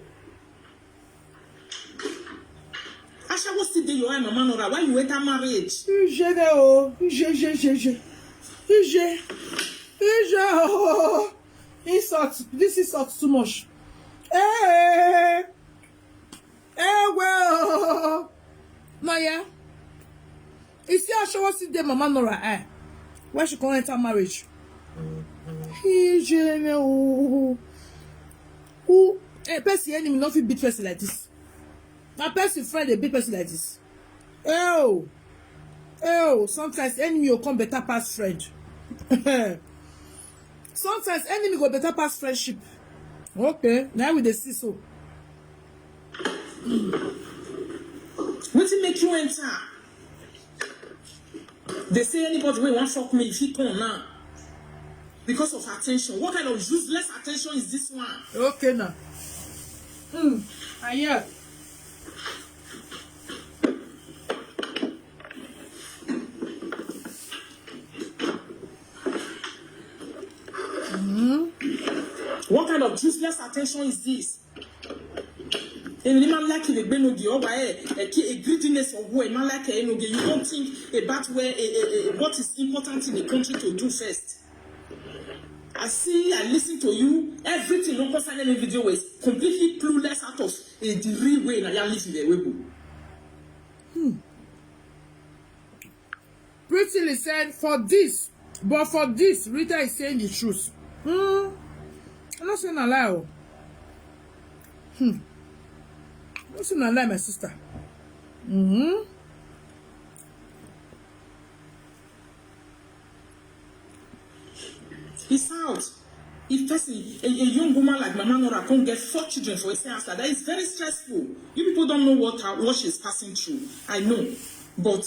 Ashawo still dey your eye, Mama Nora. Why you enter marriage? Ije de o. Ije, ije, ije, ije. Ije, ije o. Insult. This insult too much. Eh. Eh, well. Maya. You see Ashawo still dey Mama Nora eye. Why she come enter marriage? Ije de o. Who? Eh, person enemy no fit beat person like this. Na person friend dey beat person like this. Oh, oh, sometimes enemy go come better pass friend. Sometimes enemy go better pass friendship. Okay, now we dey see so. Wetin make you enter? They say anybody wey wan fuck me, if he come now. Because of attention. What kind of useless attention is this one? Okay now. Hmm. I hear. What kind of useless attention is this? Èmi ni máa ń like the gbénogi ọba ẹ, ẹ kí a greediness of where máa like ẹ enoge. You don't think about where a, a, a, what is important in the country to do first. I see, I listen to you. Everything no concern any video was completely clueless out of a the real way na ya live in the way. Prettily said, for this, but for this, Rita is saying the truth. Hmm. I'm not saying a lie. Oh. Hmm. I'm not saying a lie, my sister. Mm-hmm. It's out. If person, a, a young woman like Mama Nora can't get four children for a house like that, it's very stressful. You people don't know what her, what she's passing through. I know. But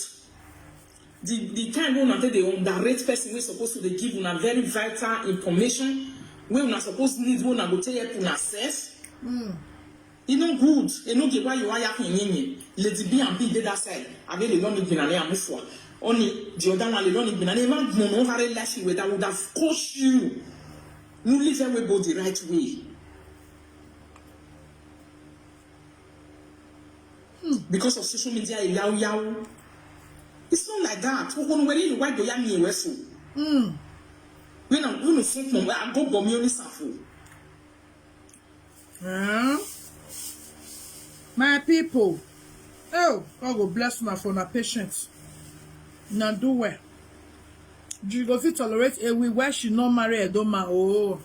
the, the kind wey una take dey underrate person wey suppose to dey give una very vital information, wey una suppose need, wey una go take help una sef. Mm. E no good. E no get why you wire him name. Lady B and B dey that side. Abi le loni gbina le amufua. Only the other one le loni gbina le man gbon no very life wey that would have cost you. You live everybody right way. Because of social media, yao yao. It's not like that. When you why do you mean we so? Mm. When I'm going to sing from where I go for me only suffer. Hmm? My people, oh, God go bless una for una patience. Una do well. You go fit tolerate a we where she no marry Edoma. Oh.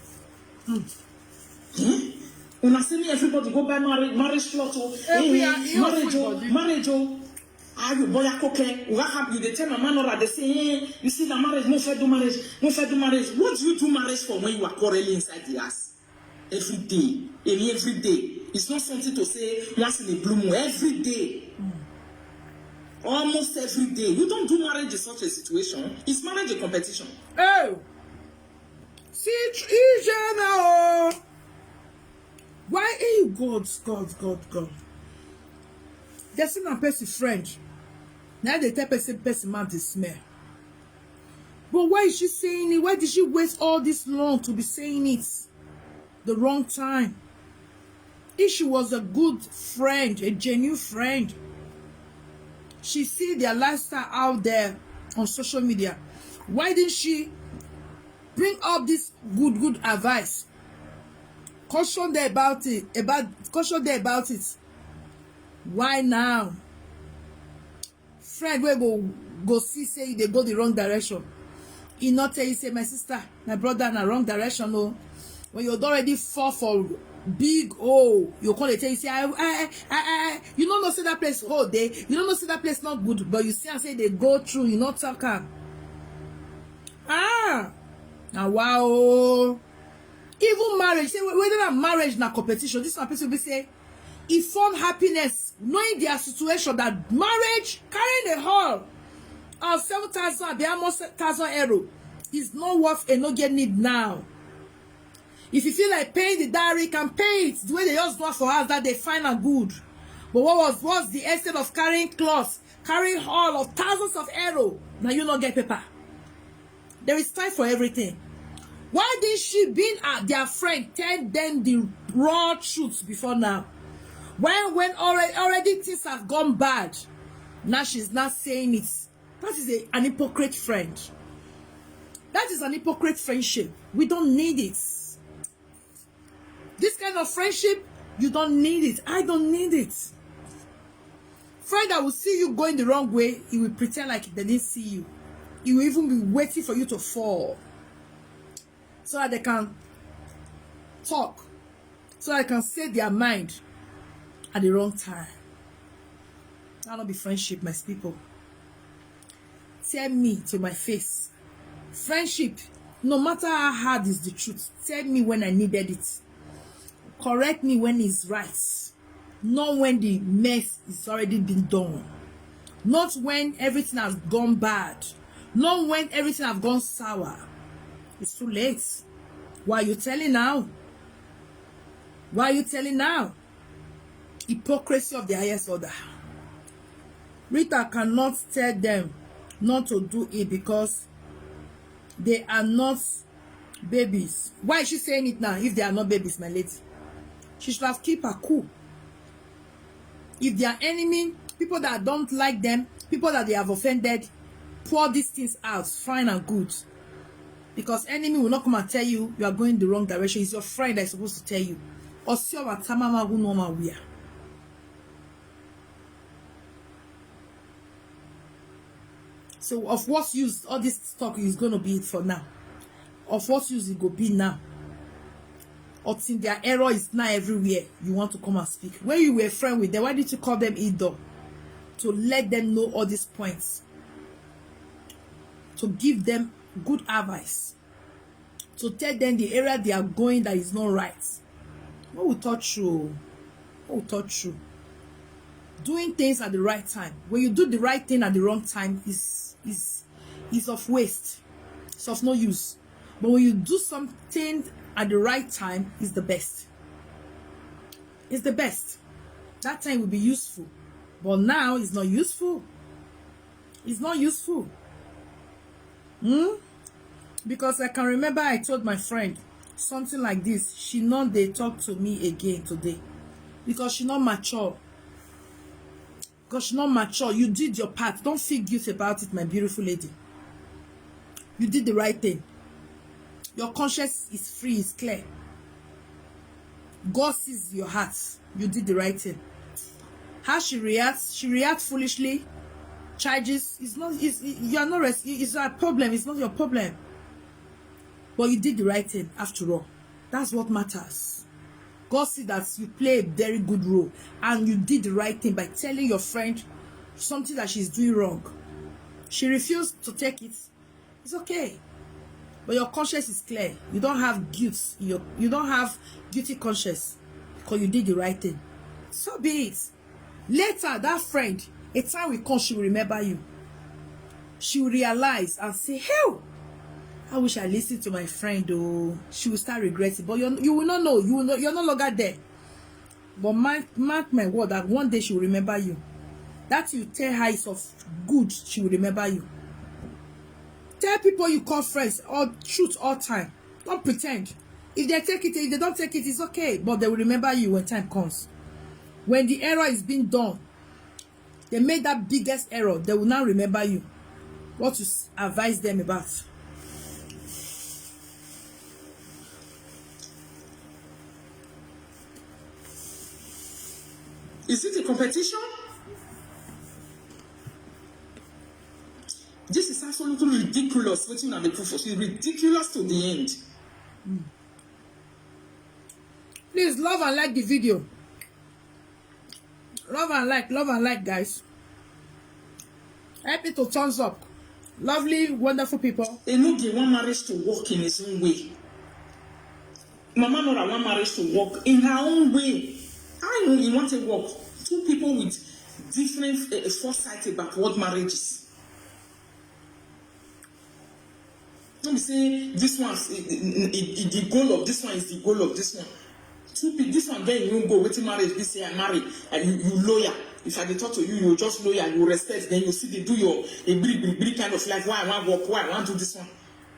Hmm. Una see me, everybody go buy marriage, marriage cloth. Oh. Eh, we are here marriage, oh, marriage, oh. Are you boy a cocaine? What happened? You dey tell Mama Nora, they say, hey, you see the marriage, no fair do marriage, no fair do marriage. What do you do marriage for when you are quarreling inside the house? Every day. Every, every day. It's not something to say once in a blue moon. Every day. Almost every day. You don't do marriage in such a situation. Is marriage a competition? Oh! See, Ije now. Why are you God, God, God, God? They say na person friend. Now they tell person, person man dey smell. But why is she saying it? Why did she waste all this long to be saying it? The wrong time. If she was a good friend, a genuine friend, she see their lifestyle out there on social media. Why didn't she bring up this good, good advice? Caution them about it, about, caution them about it. Why now? Friend wey go, go see say you dey go the wrong direction. E not tell you say, my sister, my brother, na wrong direction. No, when you don already fall for big hole, you come dey tell you say, "I, I, I, I, I," you no know say that place hole dey, you no know say that place not good, but you see am say dey go through, you no talk am. Ah, na wow. Even marriage, say whether na marriage na competition, this one person be say e form happiness knowing their situation, that marriage carrying a hall of seven thousand abi almost thousand euro is not worth a no get need now. If you feel like paying the dowry, you can pay it the way they just do am for house that day, fine and good. But what was, what's the essence of carrying cloth, carrying hall of thousands of euro? Now you no get paper. There is time for everything. Why didn't she, being uh, their friend, tell them the raw truth before now? When, when already, already things have gone bad, now she's not saying it. That is a, an hypocrite friend. That is an hypocrite friendship. We don't need it. This kind of friendship, you don't need it. I don't need it. Friend that will see you going the wrong way, he will pretend like they didn't see you. He will even be waiting for you to fall so that they can talk, so that they can say their mind at the wrong time. That'll be friendship, my people. Tell me to my face. Friendship, no matter how hard is the truth, tell me when I needed it. Correct me when it's right. Not when the mess is already been done. Not when everything has gone bad. Not when everything has gone sour. It's too late. Why are you telling now? Why are you telling now? Hypocrisy of the highest order. Rita cannot tell them not to do it because they are not babies. Why is she saying it now if they are not babies, my lady? She should have keep her cool. If their enemy, people that don't like them, people that they have offended, pour these things out, fine and good. Because enemy will not come and tell you you are going the wrong direction. It's your friend that is supposed to tell you. Or see our tamama who know my wear. So of what use all this talk is going to be for now? Of what use it go be now? Until their error is now everywhere, you want to come and speak. When you were friend with them, why did you call them Ido? To let them know all these points. To give them good advice. To tell them the area they are going that is not right. What will touch you? What will touch you? Doing things at the right time. When you do the right thing at the wrong time, is is is of waste. It's of no use. But when you do something at the right time, it's the best. It's the best. That time will be useful. But now it's not useful. It's not useful. Hmm? Because I can remember I told my friend something like this. She not they talk to me again today. Because she not mature. Because she not mature. You did your part. Don't feel guilt about it, my beautiful lady. You did the right thing. Your conscience is free, is clear. God sees your heart. You did the right thing. How she reacts, she reacts foolishly. Charges, it's not, it's, you are not, res- it's a problem, it's not your problem. But you did the right thing after all. That's what matters. God see that you play a very good role and you did the right thing by telling your friend something that she's doing wrong. She refused to take it. It's okay. But your conscience is clear. You don't have guilt. You, you don't have guilty conscience because you did the right thing. So be it. Later, that friend, a time will come, she will remember you. She will realize and say, "Hell, I wish I listened to my friend." Oh, she will start regretting. But you're, you will not know. You will not, you're no longer there. But mark, mark my word that one day she will remember you. That you tell her is of good, she will remember you. Tell people you call friends all truth all time. Don't pretend. If they take it, if they don't take it, it's okay. But they will remember you when time comes. When the error is being done, they made that biggest error. They will now remember you. What to s- advise them about? Is it a competition? This is absolutely ridiculous. Wetin una dey put for, it's ridiculous to the end. Please love and like the video. Love and like, love and like, guys. Help me to thumbs up. Lovely, wonderful people. Enogie want marriage to work in his own way. Mama Nora want marriage to work in her own way. I know he want to work. Two people with different uh, foresight about what marriage is. Don't be say this one, the goal of this one is the goal of this one. Two people, this one get you go wetin marriage be say I marry and you, you loyal. If I dey talk to you, you just loyal, you respect, then you see they do your a big big big kind of life. Why I want work? Why I want do this one?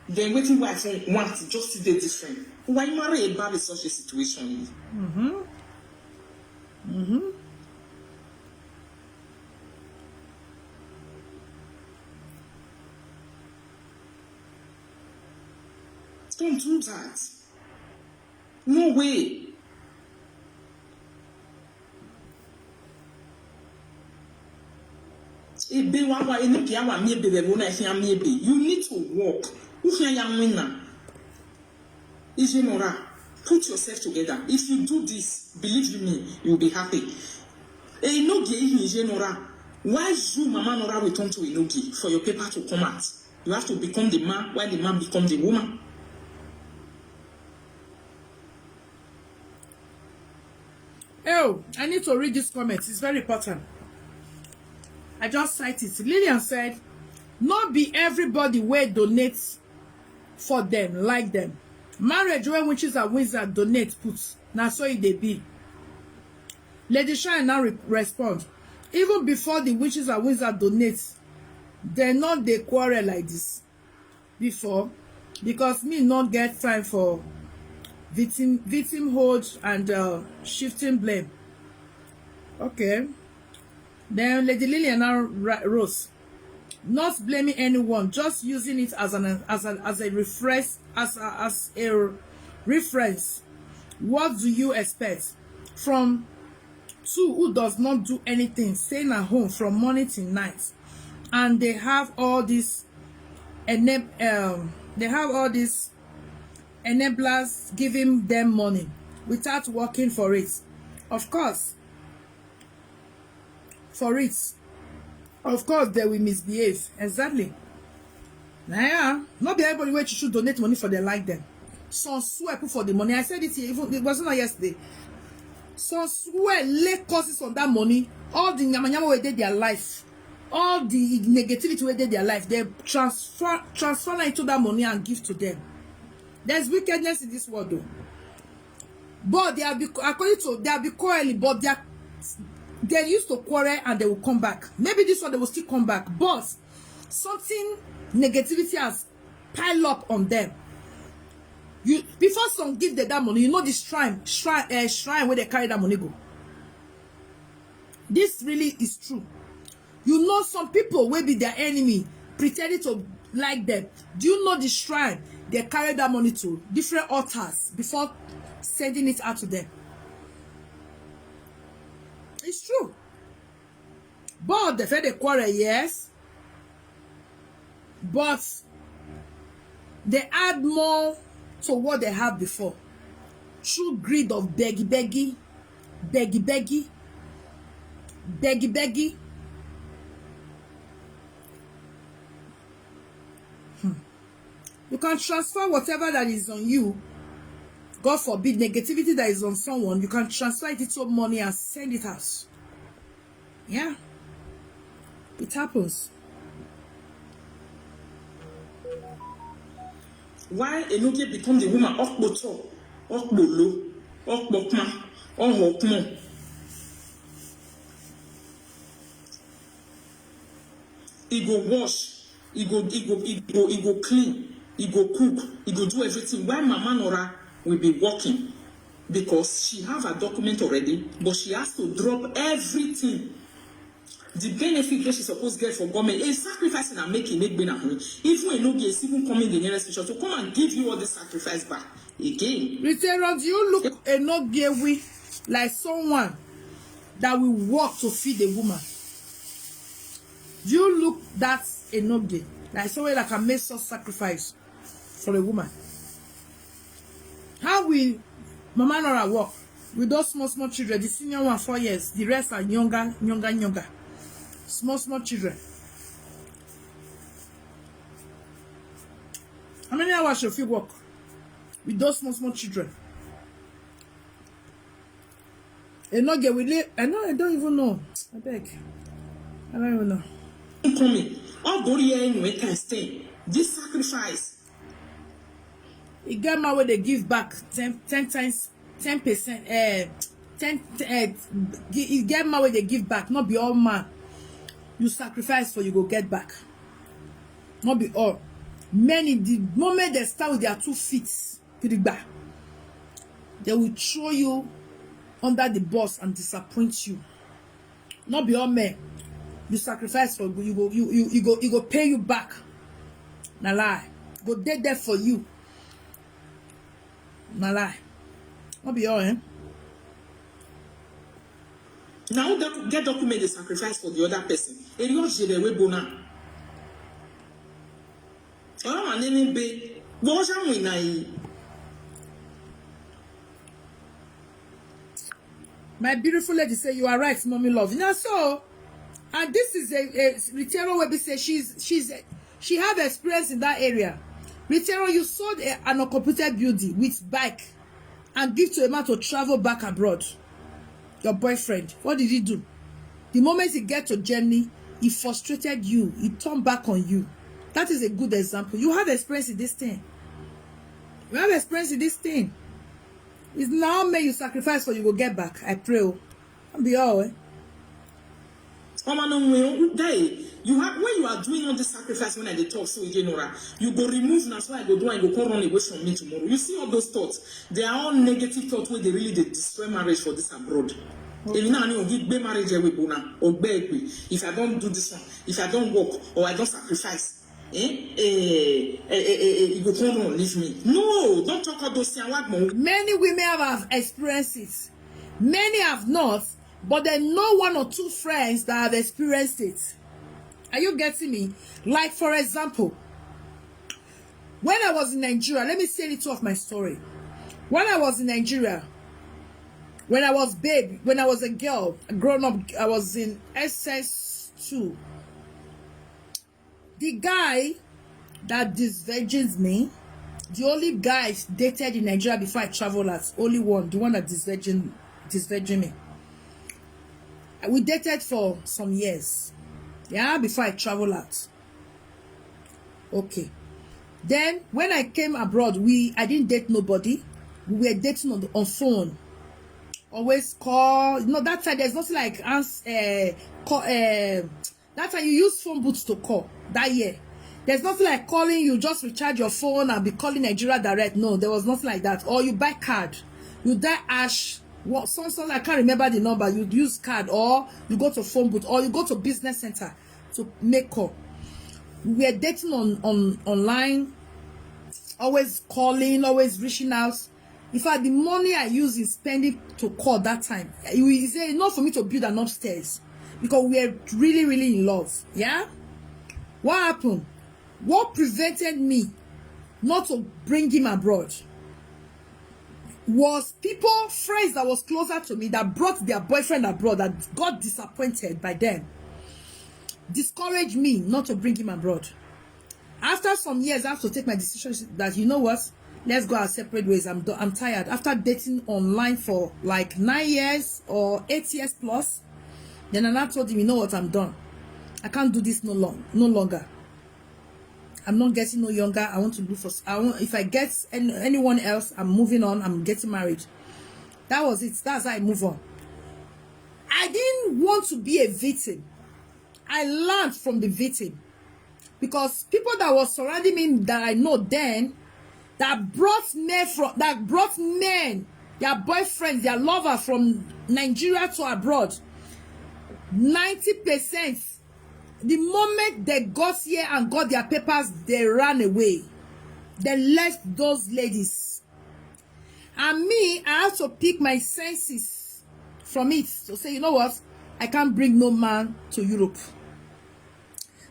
Then wetin wife want just see dey different. Why marry a bad in such a situation? Mm-hmm. Mm-hmm. Don't do that. No way. Ebe wawa enoke awa mi ebe bebo na fi ami ebe. You need to work. Ufia ya win na. Ijenora, put yourself together. If you do this, believe you me, you'll be happy. Enoge ihi Ijenora, why you Mama Nora will turn to Enoge for your paper to come out? You have to become the man while the man become the woman. Oh, I need to read this comment. It's very important. I just cite it. Lillian said, "Not be everybody wey donate for them, like them. Marriage where witches and wizards donate put. Now so it they be." Lady Shine now re respond. "Even before the witches and wizards donate, they not they quarrel like this before, because me not get time for victim victimhood and uh, shifting blame." Okay. Then Lady Lillian now Rose, "Not blaming anyone, just using it as an as an as a reference as a, as a reference. What do you expect from two who does not do anything, staying at home from morning till night, and they have all this enab um they have all these enablers giving them money without working for it? Of course, for it, of course they will misbehave." Exactly. Now, not be everybody where you should donate money for their like them. Some swear put for the money. I said it here, even it wasn't yesterday. Some swear lay causes on that money. All the nyama nyama where they their life, all the negativity where they their life, they transfer transfer into that money and give to them. There's wickedness in this world though. But they have been, according to, they have been quarreling, but they are they used to quarrel and they will come back. Maybe this one they will still come back, but something negativity has piled up on them. You before some give them that money, you know the shrine, shrine, uh, shrine where they carry that money go. This really is true. You know some people will be their enemy, pretending to like them. Do you know the shrine they carry that money to? Different altars before sending it out to them. It's true. But they feel they quarrel, yes. But they add more to what they have before. True greed of beggy beggy, beggy beggy, beggy beggy. Hmm. You can transfer whatever that is on you. God forbid, negativity that is on someone, you can transfer it into money and send it out. Yeah. It happens. Why Enoke become the woman? Okpoto, Okpolo, Okpokma, Ohokmo. He go wash, he go, he go, he go, he go clean, he go cook, he go do everything. Why Mama Nora will be working? Because she have a document already, but she has to drop everything. The benefit wey she suppose get for government, a sacrifice na make e make gbena home. Even Enoge is even coming the nearest future to come and give you all the sacrifice back again. Ritero, do you look Enogewi like someone that will work to feed a woman? Do you look that Enoge like someone that can make such sacrifice for a woman? How will Mama Nora work? With those small, small children, the senior one, four years, the rest are younger, younger, younger. Small, small children. How many hours should you work with those small, small children? E no get, we live, I know, I don't even know. I beg. I don't even know. Coming. All body here in winter stay. This sacrifice. E get man wey dey give back ten, ten times, ten percent, eh, ten, eh, e get man wey dey give back. No be all man you sacrifice for, you go get back. No be all. Many, the moment they stand with their two feet, gidigba, they will throw you under the bus and disappoint you. No be all men you sacrifice for, you go, you, you, you go, you go pay you back. Na lie. Go dey there for you. Na lie. No be all, eh? Now that get document the sacrifice for the other person. E no jere we bona. Ọ̀rọ̀ mà ní ní be. Bó ṣe ń wìn náà yìí. My beautiful lady say you are right, mommy love. Now so, and this is a, a Ritero wey be say she's, she's, she have experience in that area. Ritero, you sold a, an occupied building with bike and give to a man to travel back abroad. Your boyfriend, what did he do? The moment he get to Germany, he frustrated you. He turned back on you. That is a good example. You have experience in this thing. You have experience in this thing. It's now may you sacrifice for, you go get back. I pray. Oh. Don't be all, eh? Ọmọ náà wẹ̀ ọ́n guy, you have, when you are doing all this sacrifice, when I dey talk so again, Nora, you go remove na so I go do, I go come run away from me tomorrow. You see all those thoughts, they are all negative thoughts where they really dey destroy marriage for this abroad. Èmi náà ni ògì gbé marriage ẹ̀wẹ̀ bò náà, ògbẹ́ ẹ̀gbẹ́. If I don't do this one, if I don't work, or I don't sacrifice, eh, eh, eh, eh, eh, eh, you go come run leave me. No, don't talk all those things. Wá gbọ̀n. Many women have, have experienced it. Many have not, but they know one or two friends that have experienced it. Are you getting me? Like, for example, when I was in Nigeria, let me say a little of my story. When I was in Nigeria, when I was babe, when I was a girl, grown up, I was in S S two. The guy that disvirgins me, the only guy I dated in Nigeria before I travel out, only one, the one that disvirgin, disvirgin me. We dated for some years, yeah, before I travel out. Okay. Then when I came abroad, we, I didn't date nobody. We were dating on the, on phone. Always call. No, that time there's nothing like ans-, uh, call. Uh, that time you use phone booths to call. That year, there's nothing like calling. You just recharge your phone and be calling Nigeria Direct. No, there was nothing like that. Or you buy card, you die ash. What, some, some, I can't remember the number. You use card, or you go to phone booth, or you go to business center to make call. We were dating on, on online, always calling, always reaching out. In fact, the money I use in spending to call that time, it was enough for me to build an upstairs because we were really, really in love. Yeah? What happened? What prevented me not to bring him abroad was people, friends that was closer to me that brought their boyfriend abroad, that got disappointed by them, discouraged me not to bring him abroad. After some years, I have to take my decision that, you know what, let's go our separate ways. I'm do-, I'm tired. After dating online for like nine years or eight years plus, then I now told him, you know what, I'm done. I can't do this no long, no longer. I'm not getting no younger. I want to look for s-, I want, if I get any, anyone else, I'm moving on. I'm getting married. That was it. That's how I move on. I didn't want to be a victim. I learned from the victim because people that was surrounding me that I know then, that brought men from, that brought men, their boyfriends, their lovers from Nigeria to abroad, ninety percent, the moment they got here and got their papers, they ran away. They left those ladies. And me, I have to pick my senses from it to say, you know what? I can't bring no man to Europe.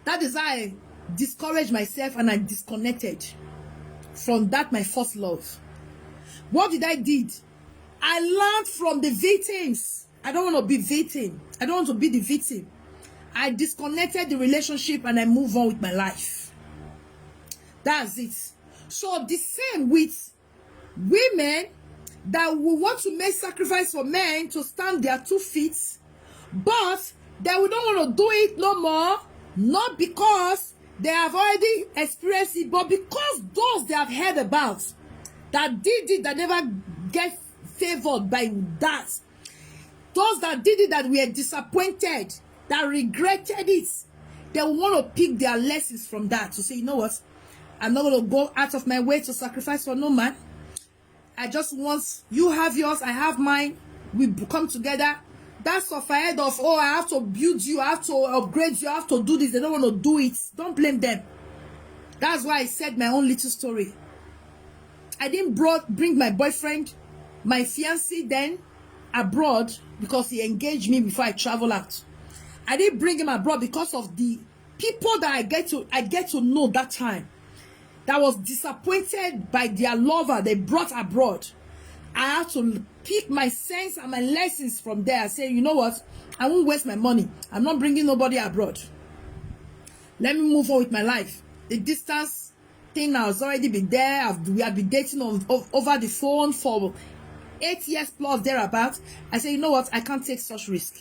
That is how I discouraged myself and I disconnected from that my first love. What did I did? I learned from the victims. I don't want to be victim. I don't want to be the victim. I disconnected the relationship and I move on with my life. That's it. So the same with women that will want to make sacrifice for men to stand their two feet, but that we don't want to do it no more, not because they have already experienced it, but because those they have heard about that did it, that never get favored by that, those that did it, that were disappointed, that regretted it, they want to pick their lessons from that to say, you know what, I'm not going to go out of my way to sacrifice for no man. I just want, you have yours, I have mine. We come together. That's of ahead of, oh, I have to build you, I have to upgrade you, I have to do this. They don't want to do it. Don't blame them. That's why I said my own little story. I didn't brought, bring my boyfriend, my fiancé then, abroad because he engaged me before I travel out. I didn't bring him abroad because of the people that I get to I get to know that time that was disappointed by their lover they brought abroad. I had to pick my sense and my lessons from there. I say, you know what? I won't waste my money. I'm not bringing nobody abroad. Let me move on with my life. The distance thing has already been there. I've, we have been dating on, over the phone for eight years plus thereabout. I say, you know what? I can't take such risk.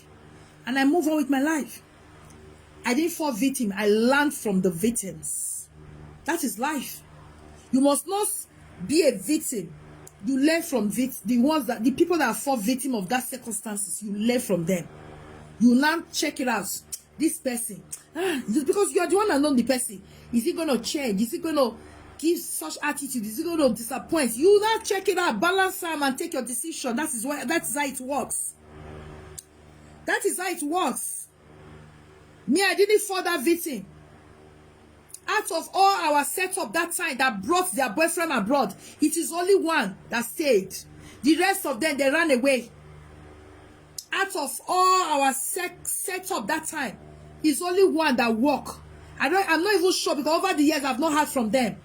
And I move on with my life. I didn't fall victim. I learned from the victims. That is life. You must not be a victim. You learn from vit- the ones that the people that fall victim of that circumstances. You learn from them. You now check it out. This person, ah, because you are the one that know the person. Is he gonna change? Is he gonna give such attitude? Is he gonna disappoint? You now check it out, balance them, and take your decision. That is why that is how it works. That is how it works. Me, I didn't fall that victim. Out of all our setup that time that brought their boyfriend abroad, it is only one that stayed. The rest of them, they ran away. Out of all our set, setup that time, it's only one that work. I don't. I'm not even sure because over the years I've not heard from them.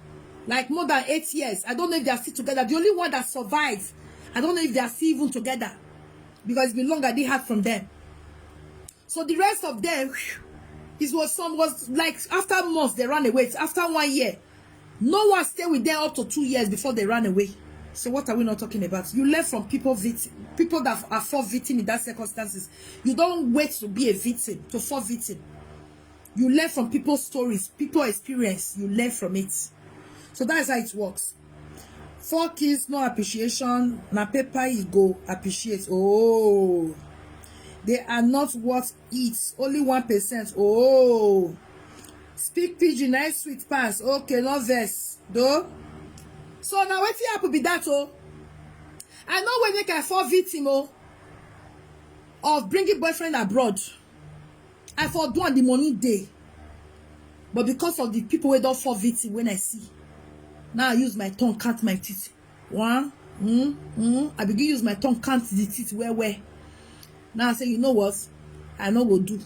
Like more than eight years, I don't know if they are still together. The only one that survived, I don't know if they are still even together because it's been long I didn't heard from them. So the rest of them, it was some was like after months they ran away. It's after one year, no one stayed with them up to two years before they ran away. So what are we not talking about? You learn from people victim, people that are fall victim in that circumstances. You don't wait to be a victim to fall victim. You learn from people's stories, people experience. You learn from it. So that's how it works. Four kids, no appreciation. Na paper you go appreciate. Oh, they are not worth it. Only one percent. Oh, speak pidgin, nice sweet pass. Okay, no verse though. So now wetin happen be that? Oh, I know when make I fall victim, oh, of bringing boyfriend abroad. I for do on the money day, but because of the people wey don fall victim when I see, now I use my tongue count my teeth. One, mm, mm, I begin use my tongue count the teeth well well. Now I say, you know what? I no go do.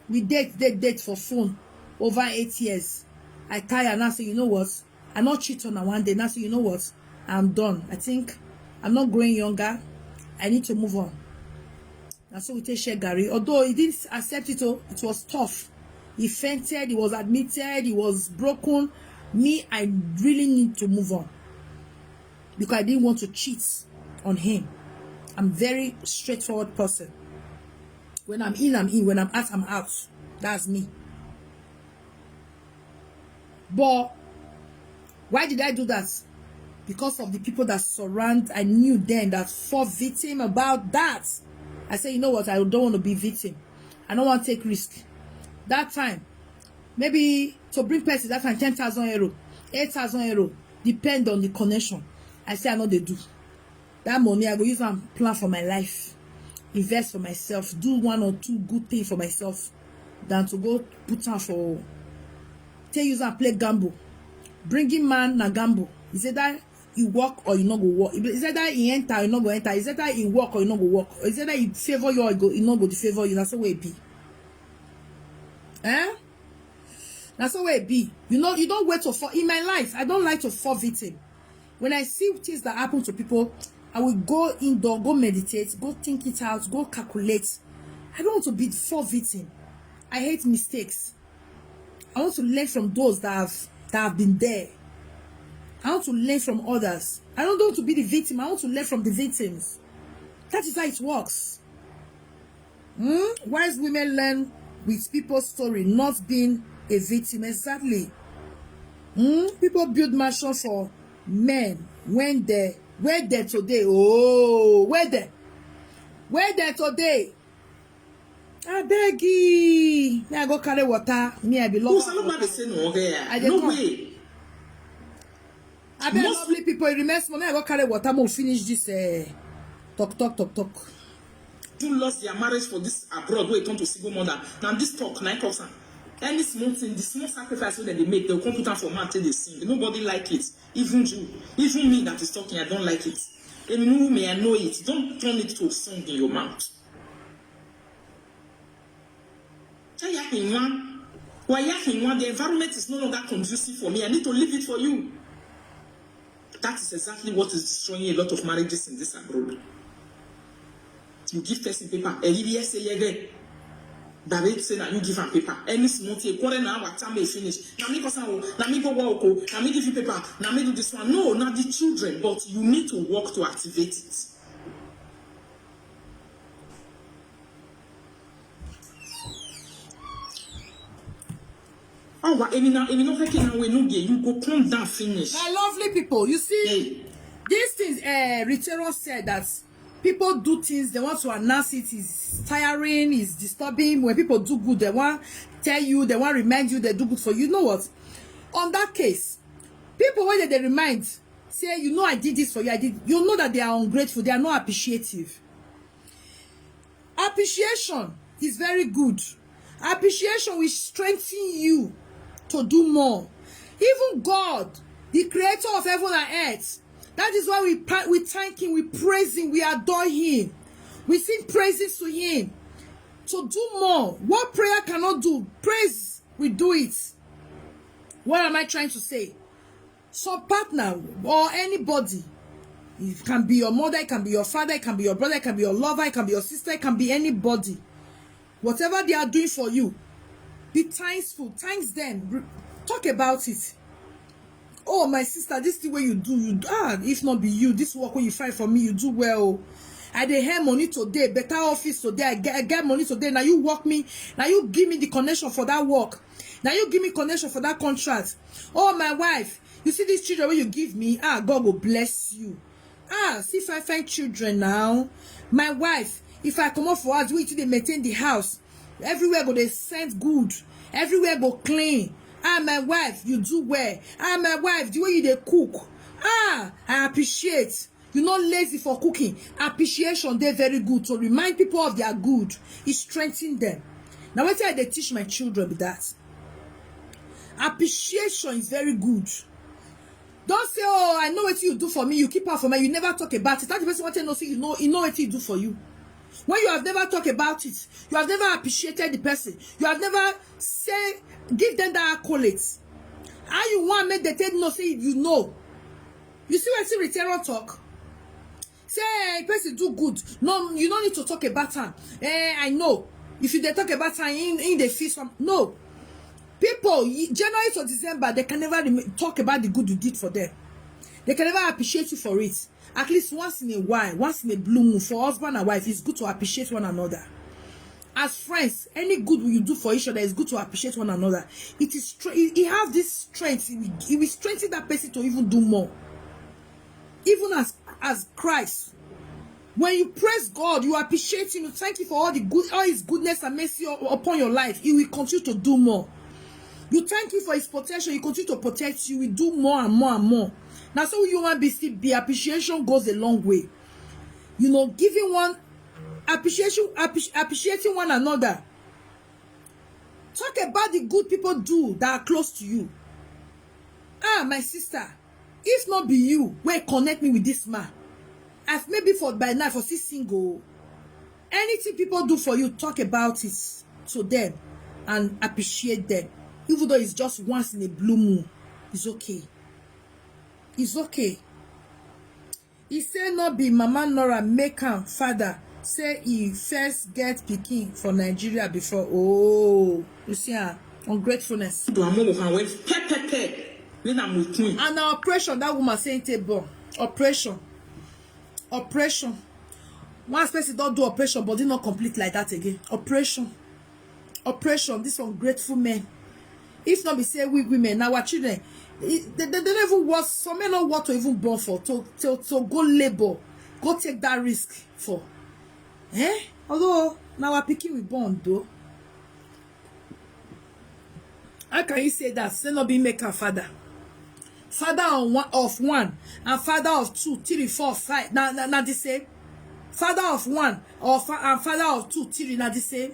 We date, date, date for phone over eight years. I tire now. Say, you know what? I not cheat on her one day. Now say, you know what? I'm done. I think I'm not growing younger. I need to move on. And so we take share Gary. Although he didn't accept it, oh, it was tough. He fainted, he was admitted, he was broken. Me, I really need to move on because I didn't want to cheat on him. I'm very straightforward person. When I'm in, I'm in. When I'm out, I'm out. That's me. But why did I do that? Because of the people that surround. I knew then that for victim about that. I said, you know what? I don't want to be victim. I don't want to take risk. That time, maybe to bring person that time ten thousand euro, eight thousand euro, depend on the connection. I say I know they do. That money I go use and plan for my life, invest for myself, do one or two good things for myself, than to go put on for take use and play gamble. Bringing man na gamble. Is either you work or you no go work. Is either he enter or you no go enter. Is either he work or you no go work. Is either he favor you or you go, you no go favor you. That's the way it be. Eh? That's the way it be. You know, you don't wait to fall. In my life, I don't like to fall victim. When I see things that happen to people, I will go indoor, go meditate, go think it out, go calculate. I don't want to be the fourth victim. I hate mistakes. I want to learn from those that have that have been there. I want to learn from others. I don't want to be the victim. I want to learn from the victims. That is how it works. Hmm? Wise women learn with people's story, not being a victim. Exactly. Hmm? People build mansion for men when they where they today. Oh, where they where they today. I beg you. May I go carry water? Me, I be lost. Usaloma dey say no, okay. I dey No come. Way. I beg Most lovely people. It remains small. May I go carry water? Mo finish this. Uh, talk, talk, talk, talk. Who lost their marriage for this abroad wey come to single mother? Now this talk, nine talks am. Any small thing, the small sacrifice wey dem dey make, dem come put am for mouth take dey sing. Nobody like it. Even you, even me that is talking, I don't like it. Emi nu me, I know it. Don't turn it to a song in your mouth. Ayahinwa, Wayahinwa, the environment is no longer conducive for me. I need to leave it for you. That is exactly what is destroying a lot of marriages in this abroad. You give person paper, and you say yeah, that say that you give am paper. Any small thing, quarter na our time is finish. Na me cause am o, na me go work o, na me give you paper, na me do this one. No, na the children, but you need to work to activate it. Oh, wa, emi na, emi no fake na we no get. You go come down finish. My lovely people, you see, Hey. These things, uh, Ritero said that people do things, they want to announce it, is tiring, is disturbing. When people do good, they want tell you, they want remind you, they do good for you. You know what? On that case, people when they, they remind, say, you know, I did this for you, I did, you know that they are ungrateful, they are not appreciative. Appreciation is very good. Appreciation will strengthen you to do more. Even God, the creator of heaven and earth, that is why we pa- we thank him, we praise him, we adore him, we sing praises to him. To do more, what prayer cannot do, praise will do it. What am I trying to say? Some partner or anybody, it can be your mother, it can be your father, it can be your brother, it can be your lover, it can be your sister, it can be anybody. Whatever they are doing for you, be thankful, thanks them, re- talk about it. Oh, my sister, this thing wey you do, you do- ah, if not be you, this work wey you find for me, you do well. I dey earn money today, better office today, I get, I get money today. Now you work me, now you give me the connection for that work. Now you give me connection for that contract. Oh, my wife, you see these children wey you give me, ah, God go bless you. Ah, see fine fine children now. My wife, if I comot for house, the way you take dey maintain the house, everywhere go dey scent good, everywhere go clean. Ah, my wife, you do well. Ah, my wife, the way you dey cook, ah, I appreciate. You no lazy for cooking. Appreciation dey very good to remind people of their good. E strengthen them. Na wetin I dey teach my children be that. Appreciation is very good. Don't say, oh, I know what you do for me. You keep out for me. You never talk about it. That the person want to know, say you know, you know what he do for you. When you have never talked about it, you have never appreciated the person. You have never say, give them that accolades. How you want make they take no say you know? You see what see Retero talk? Say, eh, person do good. No, you don't need to talk about am. Eh, I know. If you dey talk about am, in, in dey feel some. No. People, y- January to December, they can never rem- talk about the good you did for them. They can never appreciate you for it. At least once in a while, once in a blue moon, for husband and wife, it's good to appreciate one another. As friends, any good you do for each other, it's good to appreciate one another. It is stre- it, it has this strength. It will, it will strengthen that person to even do more. Even as as Christ, when you praise God, you appreciate Him, you thank Him for all the good, all His goodness and mercy u- upon your life. He will continue to do more. You thank Him for His protection. He continue to protect you. He do more and more and more. Now, so human beings still be appreciation goes a long way. You know, giving one appreciation, appreci- appreciating one another. Talk about the good people do that are close to you. Ah, my sister, if not be you, wey connect me with this man, as maybe for by now for still single. Anything people do for you, talk about it to them and appreciate them, even though it's just once in a blue moon. It's okay. It's okay. He say no be Mama Nora make am father, say he first get pikin for Nigeria before. Oh, you see, ah, ungratefulness. Do amo wo kan we pepepe. Ni na mo kun. And na operation that woman say take born. Operation. Operation. Once person don do operation, body not complete like that again. Operation. Operation. This ungrateful men. If not be say we women, our children, e- they, they, they don't even want, some men don't want to even born for, to, to, to go labor, go take that risk for. Eh? Although, now our pikin we born though. How can you say that? Say no be make am father. Father of one, of one and father of two, three, four, five. Na, na, na the same. Father of one or fa- and father of two, three, na the same.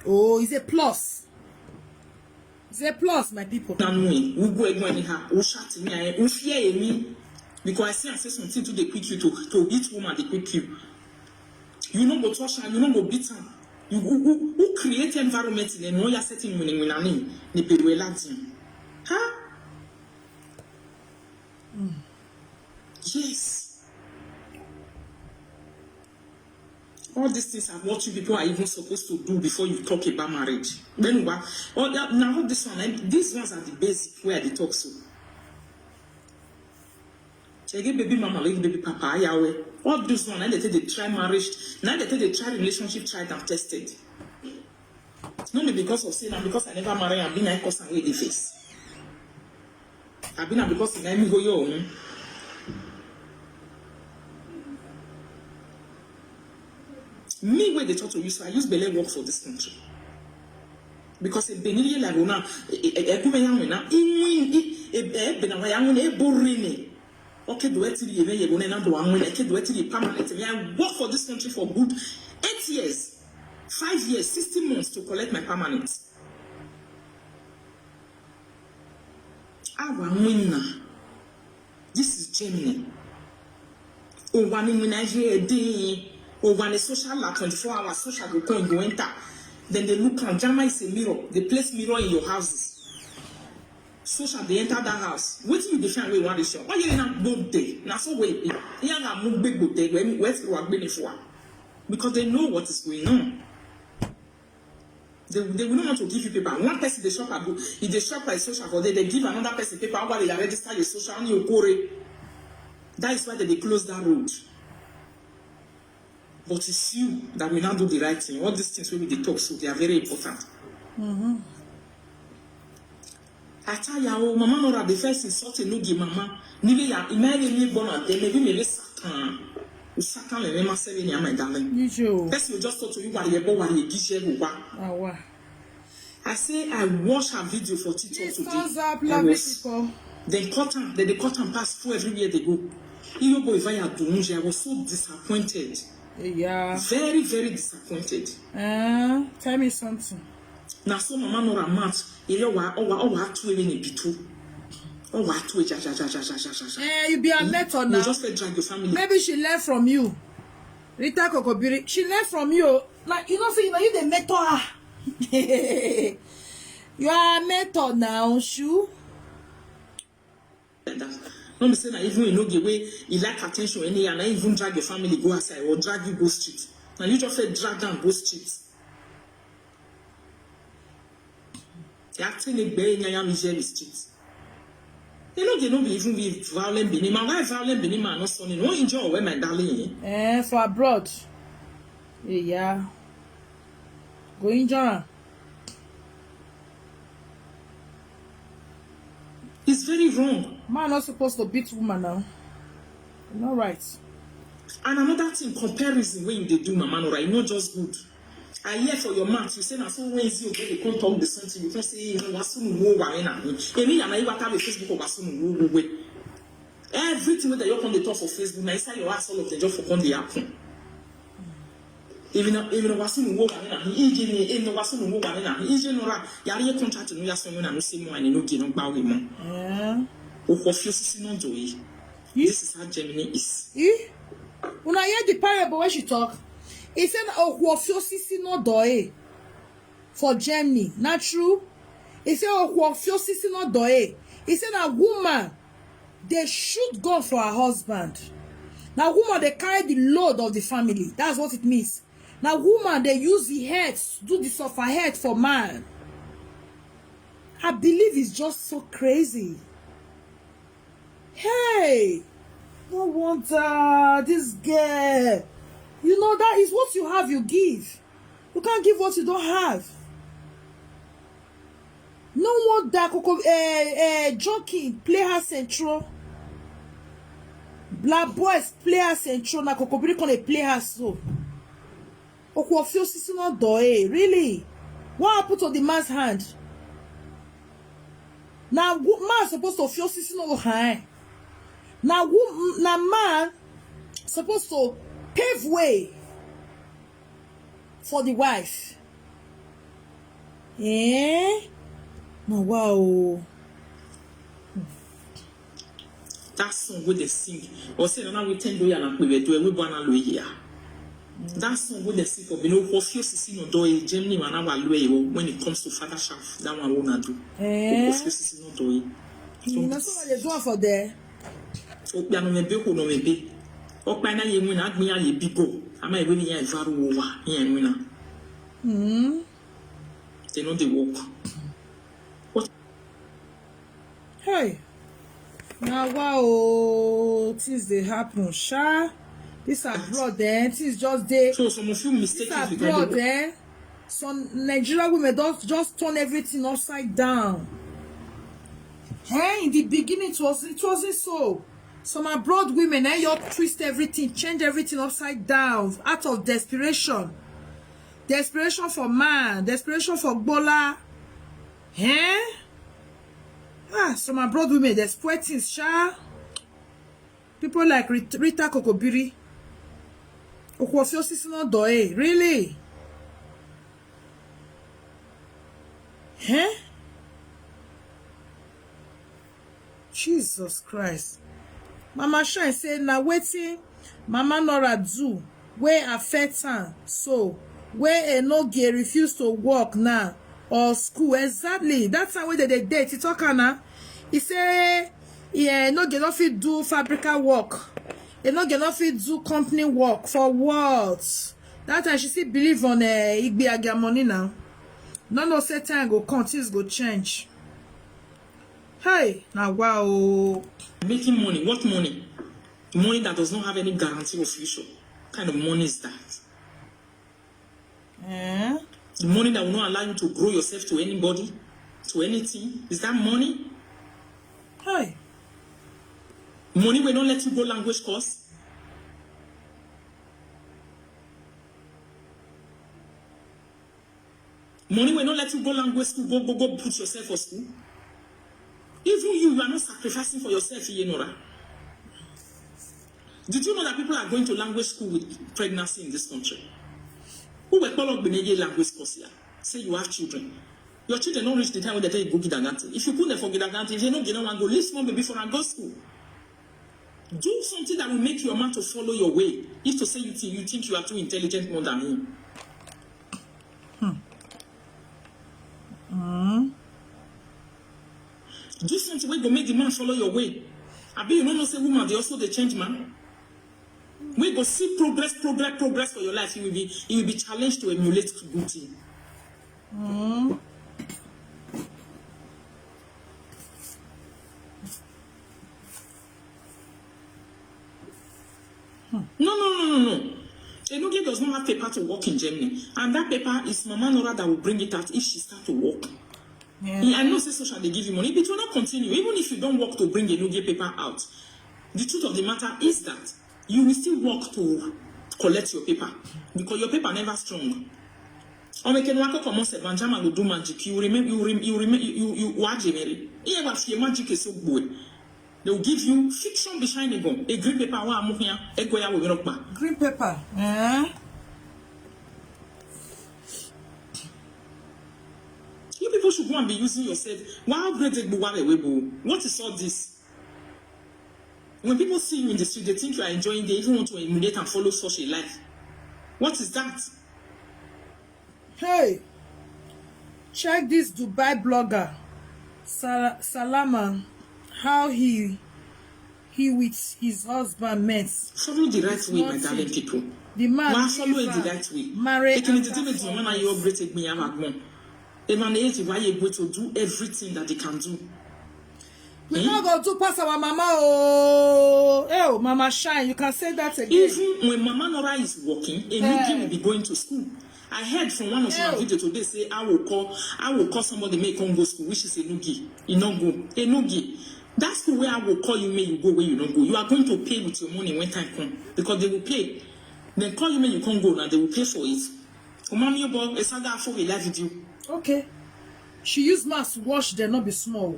Oh, it's a plus. It's a plus, my people. Na no e. Wo go egun ni ha. Wo chat ni aye. Wo fear e mi. Because I see am say something to dey quick you to to hit woman dey quick you. You no go touch am. You no go beat am. You who, who, who create environment in no ya setting when when ani ne be we latin. Huh? Yes. All these things are what you people are even supposed to do before you talk about marriage. Then what? All that, now all this one, eh, these ones are the basic where they talk so. Check it, baby mama, like baby papa, Yahweh. All this one, now they take the try marriage, now they take the try relationship, tried and tested. Not be because of sin, and because I never marry and be na cause and wey dey face. I be na because na me go your own. Me wey dey talk to you, so I use belle work for this country. Because e benili la rona, e e e kume ya wena, inwin e e e bena wa ya wena e borini. Okay, do etiri ye ye gone na do anwin, okay, do etiri permanent. Me, I work for this country for good eight years, five years, sixty months to collect my permanent. Awa win na. This is Germany. Oh, one in Nigeria day. Oh, one is social la twenty-four hours, social go come go enter. Then they look and Jama is a mirror. They place mirror in your houses. Social they enter that house. What do you defend we want to show? Why you not go there? Na so we be. You are not big go there. Where where you are going for? Because they know what is going on. They, they will not want to give you paper. One person they shop at go, if they shop at social for there, they give another person paper. How they register your social and your kore? That is why they, they close that road. But it's you that will not do the right thing. All these things we will dey talk, so they are very important. I tell you, oh, Mama Nora, the first insult no give Mama. Nibe ya, imagine me born and then maybe maybe Satan. Satan le ma seven ya, my darling. Nijo. Person will just talk to you, worry about worry, give you wa. Awa. I say I watch her video for TikTok This today. thumbs up, I lovely was- people. Then cut am, then they cut am pass through everywhere they go. Iyo boy via Dununji, I was so disappointed. Yeah. Very, very disappointed. Uh, tell me something. Na so Mama Nora mat, iyo wa, owa, owa tu ewe ne bitu. Owa tu e ja, ja, ja, ja, ja, ja, ja, ja. Eh, you be a mentor You now. Just let drag your family. Maybe she learn from you. Rita Kokobiri, she learn from you. Like, you know, say, you know, you the mentor her. You are a mentor now, shoe. Like that. No be say na even you no give way, you like attention any and I even drag your family go outside or drag you go street. Now you just say drag them go street. You acting a bay in Miami Jerry street. You know, you know, even be violent Benin man. Why violent Benin man not son? No enjoy where my darling. Eh? Eh, for abroad. Yeah. Go injure am. It's very wrong. Man not supposed to beat woman now. Not right. And another thing, comparison when you dey do Mama Nora, e no just good. I hear for your mouth, you say na so when you go dey come talk the something, you come say you know wasu no wo wa na me. Emi ya na you waka the Facebook wasu no wo wo we. Everything wey dey you come dey talk for Facebook, na inside your house all of them just for come dey happen. Even though even though wasu no wo wa na me, ije ni even though wasu no wo wa na me, ije no ra yari ye contract no ya so na no say mo ani no ge no gba we mo. Eh. O ko fi osisi no do yi. This is how Germany is. Eh? Una hear the parable when she talk? He said, "Oh, who of your sissy no doe for Germany." Not true? He said, "Oh, who of your sissy no doe." He said, "A woman, they shoot gun for her husband. Na woman dey carry the load of the family. That's what it means. Na woman dey use the head, do the suffer head for man. I believe it's just so crazy. Hey, no wonder this girl. You know, that is what you have, you give. You can't give what you don't have. No wonder Coco, eh, eh, Junkin play her central. Black boys play her central. Na Coco Biri come dey play her so. Okwu ofi osisi no do, eh, really? What happened to the man's hand? Na wo-, man supposed to ofi osisi no hand. Na wo-, na man supposed to pave way for the wife. Eh? Na wow. That song wey dey sing, or say na we ten do ya na pe we do e we bwana lo ya. That song wey dey sing for Benin, Okwu ofi osisi no do e, Germany man na wa lo e o, when it comes to father sharp, that one we na do. Eh? Okwu ofi osisi no do e. You know somebody dey do am for there. Okpia no mebe ko no mebe. Okpa na ye win, agbin ya ye bigo. Ama e we ni ya evaru wo wa, ye win na. Hmm. They no dey work. Hey. Na wow, things dey happen sha. This abroad, eh, things just dey. So some of you This mistakenly abroad, dey eh, some Nigerian women don just turn everything upside down. Eh, in the beginning, it was, it wasn't so. Some abroad women, eh, you twist everything, change everything upside down out of desperation. Desperation for man, desperation for gbola. Eh? Ah, some abroad women, they spoil things, sha. People like Rit- Rita Kokobiri. Okwu ofi osisi no do e, really? Eh? Jesus Christ. Mama Shine say na wetin Mama Nora do wey affect am so, wey Enoge refuse to work now or school. Exactly. That time wey dem dey date, he talk am na. He say, yeah, Enoge no fit do fabrica work. Enoge no fit do company work. For what? That time she still believe on, eh, Igbe Agia money now. No know say time go come, things go change. Hey, na wow. Making money. What money? Money that does not have any guarantee of future. What kind of money is that? Eh? The money that will not allow you to grow yourself to anybody, to anything. Is that money? Hey. Money will not let you go language course. Money will not let you go language school, go, go, go put yourself for school. Even you, you are not sacrificing for yourself, Iyenora. Did you know that people are going to language school with pregnancy in this country? Who were called up language course here? Say you have children. Your children don't reach the time when they tell you go kindergarten. If you put them for kindergarten, if they don't get one go, leave small baby for and go school. Do something that will make your man to follow your way. If to say you think you think you are too intelligent more than him. Do something wey go make the man follow your way. Abi you no know say woman dey also dey change man? Wey go see progress, progress, progress for your life. You will be, you will be challenged to emulate good thing. No, no, no, no, no. Enoge does not have paper to work in Germany, and that paper is Mama Nora that will bring it out if she start to work. Yeah. Yeah, I know say social dey give you money, but it will not continue. Even if you don't work to bring Enoge paper out, the truth of the matter is that you will still work to collect your paper because your paper never strong. Omeke nwako comot se Banjama go do magic. You remember, you rem, you remember, you you waje mere. Iye ba fie magic is so boy. They will give you fiction behind the gun. A green paper wa amuhia. Ego ya we ropa. Green pepper. Eh? You people should go and be using yourself. Why upgrade the Buware Weibo? What is all this? When people see you in the street, they think you are enjoying. They even want to emulate and follow such a life. What is that? Hey, check this Dubai blogger, Sal- Salama, how he he with his husband met. Follow the right way, my darling people. The man Why follow it the right way? Ekene tete me di mama na yo upgrade egbe ya magbon. E ma na eti why you go to do everything that they can do. We no go do pass our mama oh. Hey, oh, Mama Shine, you can say that again. Even when Mama Nora is working, Enugi will be going to school. I heard from one of my video today say I will call, I will call somebody make come go school, which is Enugi. You no go. Enugi. That school where I will call you, may you go, where you no go. You are going to pay with your money when time come because they will pay. Then call you, may you come go now. They will pay for it. Umami Obo, Esaga for a live video. Okay. She use mask wash them, not be small.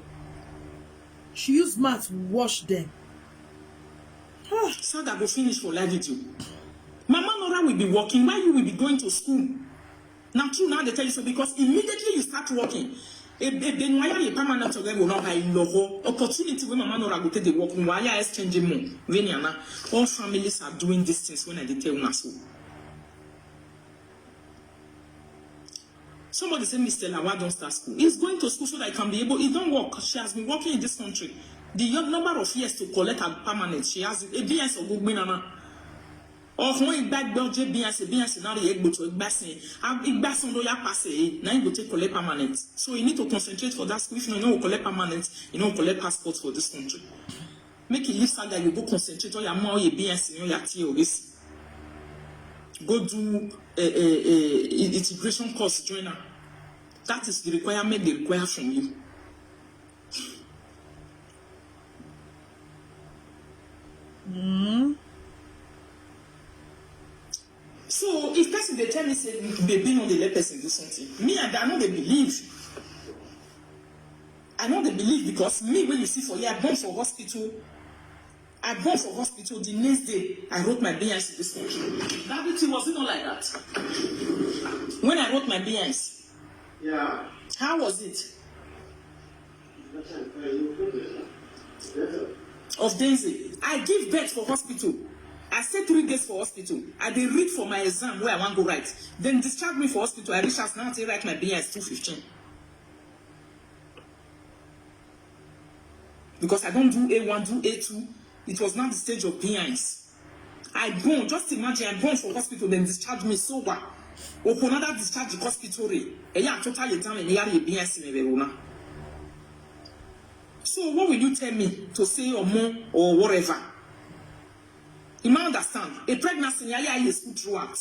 She use mask wash them. Saga go finish for live video. Mama Nora will be working while you will be going to school. Now true now they tell you so because immediately you start working, a baby why are you permanent to go now by law opportunity when Mama Nora go take the work why are exchange more. When you are now, all families are doing these things when I dey tell una so. Somebody say Miss Stella, why don't start school? He's going to school so that he can be able. He don't work. She has been working in this country. The young number of years to collect her permanent. She has a B S or good nana. Ọkùnrin ìgbàgbé ọjọ́ B S, B S náà rí ẹgbẹ́ tó ìgbà sìn. Ìgbà sìn ló yá pàṣẹ yìí. Now you go take collect permanent. So you need to concentrate for that school. If you no collect permanent, you no collect passport for this country. Make you leave Saga, you go concentrate on your more your B S in your T O this. Go do a, a, a integration course join her. That is the requirement they require from you. Mm. So if person they tell me say baby no dey let person do something, me I, I no dey believe. I no dey believe because me when you see for here, I born for hospital. I born for hospital the next day. I wrote my B S this morning. Gravity, was it not like that? When I wrote my B S, Yeah. How was it? That's how you put it, huh? Better. Of Denzel. I give birth for hospital. I stay three days for hospital. I dey read for my exam where I wan go write. Then discharge me for hospital. I reach house now to write my B S two fifteen. Because I don't do A one, do A two. It was not the stage of B S. I born, just imagine, I born for hospital, then discharge me so what? Okonada discharge the hospital. Eya total exam and yari B S in Verona. So what will you tell me to say or more or whatever? You might understand. A pregnancy, yeah, yeah, is good throughout.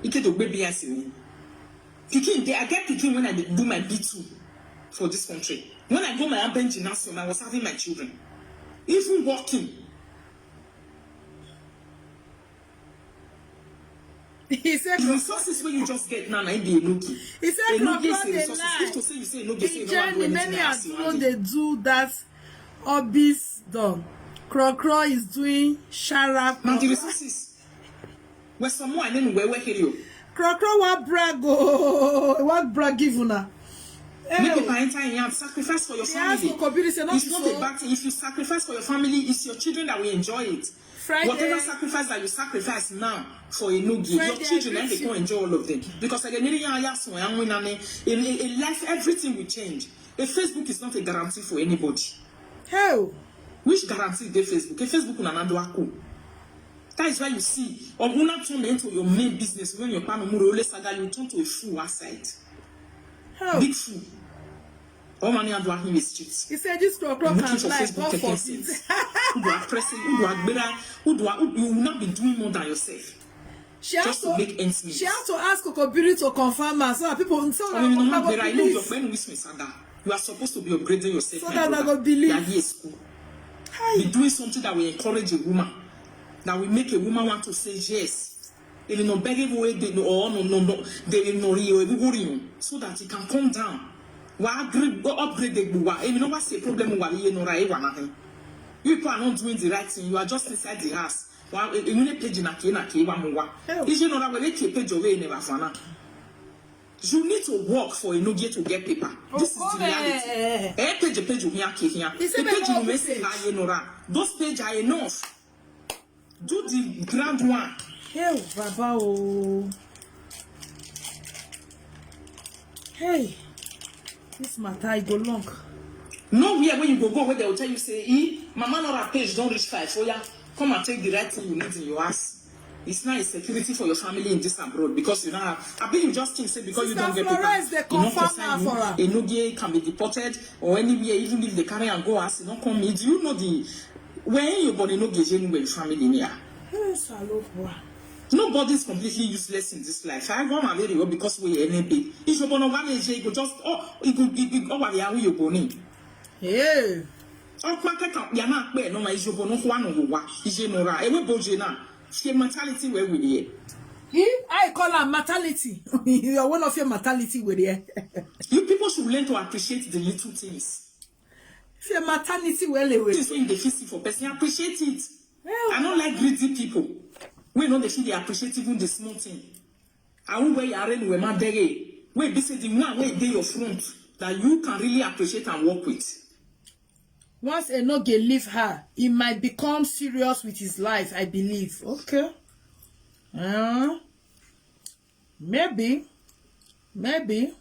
Ike to baby as me. Pikin, they I get pikin when I dey do my B two for this country. When I go my urban gymnasium, I was having my children. Even walking, He said, the resources where you just get now, na be Enugi. He said, Enugi is "Crocodile a dey resources. If to lie." Say you say Enugi, say you Journey, don't many have are doing they do that. Obis done. Crocro is doing sharap. Now the resources. Where someone I didn't wear where you. Crocro wa brag oh, wa brag give una. Make Hey, people enter in and sacrifice for your they ask family. Okobiri say not It's not so. A bad thing. If you sacrifice for your family, it's your children that will enjoy it. Friday. Whatever sacrifice that you sacrifice now for Enugi, your Friday, children I and they greet can you. Enjoy all of them. Because again, in, in, in life, everything will change. A Facebook is not a guarantee for anybody. Hell. Which guarantee dey Facebook? A Facebook na nando ako. That is why you see, or una turn into your main business when your partner muro ole saga, you turn to a fool outside. Hell. Big fool. All money and do in the streets. He said this crocro Looking can for lie, Facebook God keke forbid. sense. Who do I pressing? Who do I gbera? Who do I? Who, you will not be doing more than yourself. She has Just to to, make ends meet. She has to ask Okobiri to confirm her so that people so I mean, no that matter people I know your believe. friend with me, Saga. You are supposed to be upgrading yourself. So My that I brother. go believe. You are here school. Hi. Be doing something that will encourage a woman, that will make a woman want to say yes. If you know begging away, they no, oh, no, no, no, they will not you, so that it can come down. Why agree, go upgrade the buwa. If you know what's the problem, why you know right, what nothing. You people are not doing the right thing. You are just inside the house. Why you need page na ke na ke wa mo wa. Hell. Is you know that when they page away never fana. You need to work for Enugu to get paper. This is the reality. Eh, Eh, page, page, here, here. He said The page my you may office say, page. "Ah, you know, those page are enough. Do the grand one." Hell, Baba oh. Hey, this matter I go long. Nowhere where you go go where they will tell you say, "E, Mama Nora page don reach five. Oh yeah, come and take the right thing you need in your house." It's not a security for your family in this abroad because you don't have. I bet you just think say because you Sister don't get Florence, paper, they you not confirm concern her you. For her. Enogie can be deported or anywhere, even if they carry and go as you don't come in. Do you know the where your body no get anywhere your family near? Hey, Salokwa. Nobody is completely useless in this life. I go my very well because we N B. If you born one age, you go just oh, you go you go over the hour you born in. Hey. Ọkwa kẹta ya na akpẹ no ma ijobo no kwa no wa ije no ra ewe boje na fie mentality we we ye. If I call her mortality, you are one of your mortality with here. You people should learn to appreciate the little things. If your maternity well away. Things when they feel for person, appreciate it. I don't like greedy people. We know they feel they appreciate even the small thing. I won't wear your rain with my dere. Wait, be say the one where they your front that you can really appreciate and work with. Once Enoge leave her, he might become serious with his life, I believe. Okay. Uh, maybe. Maybe.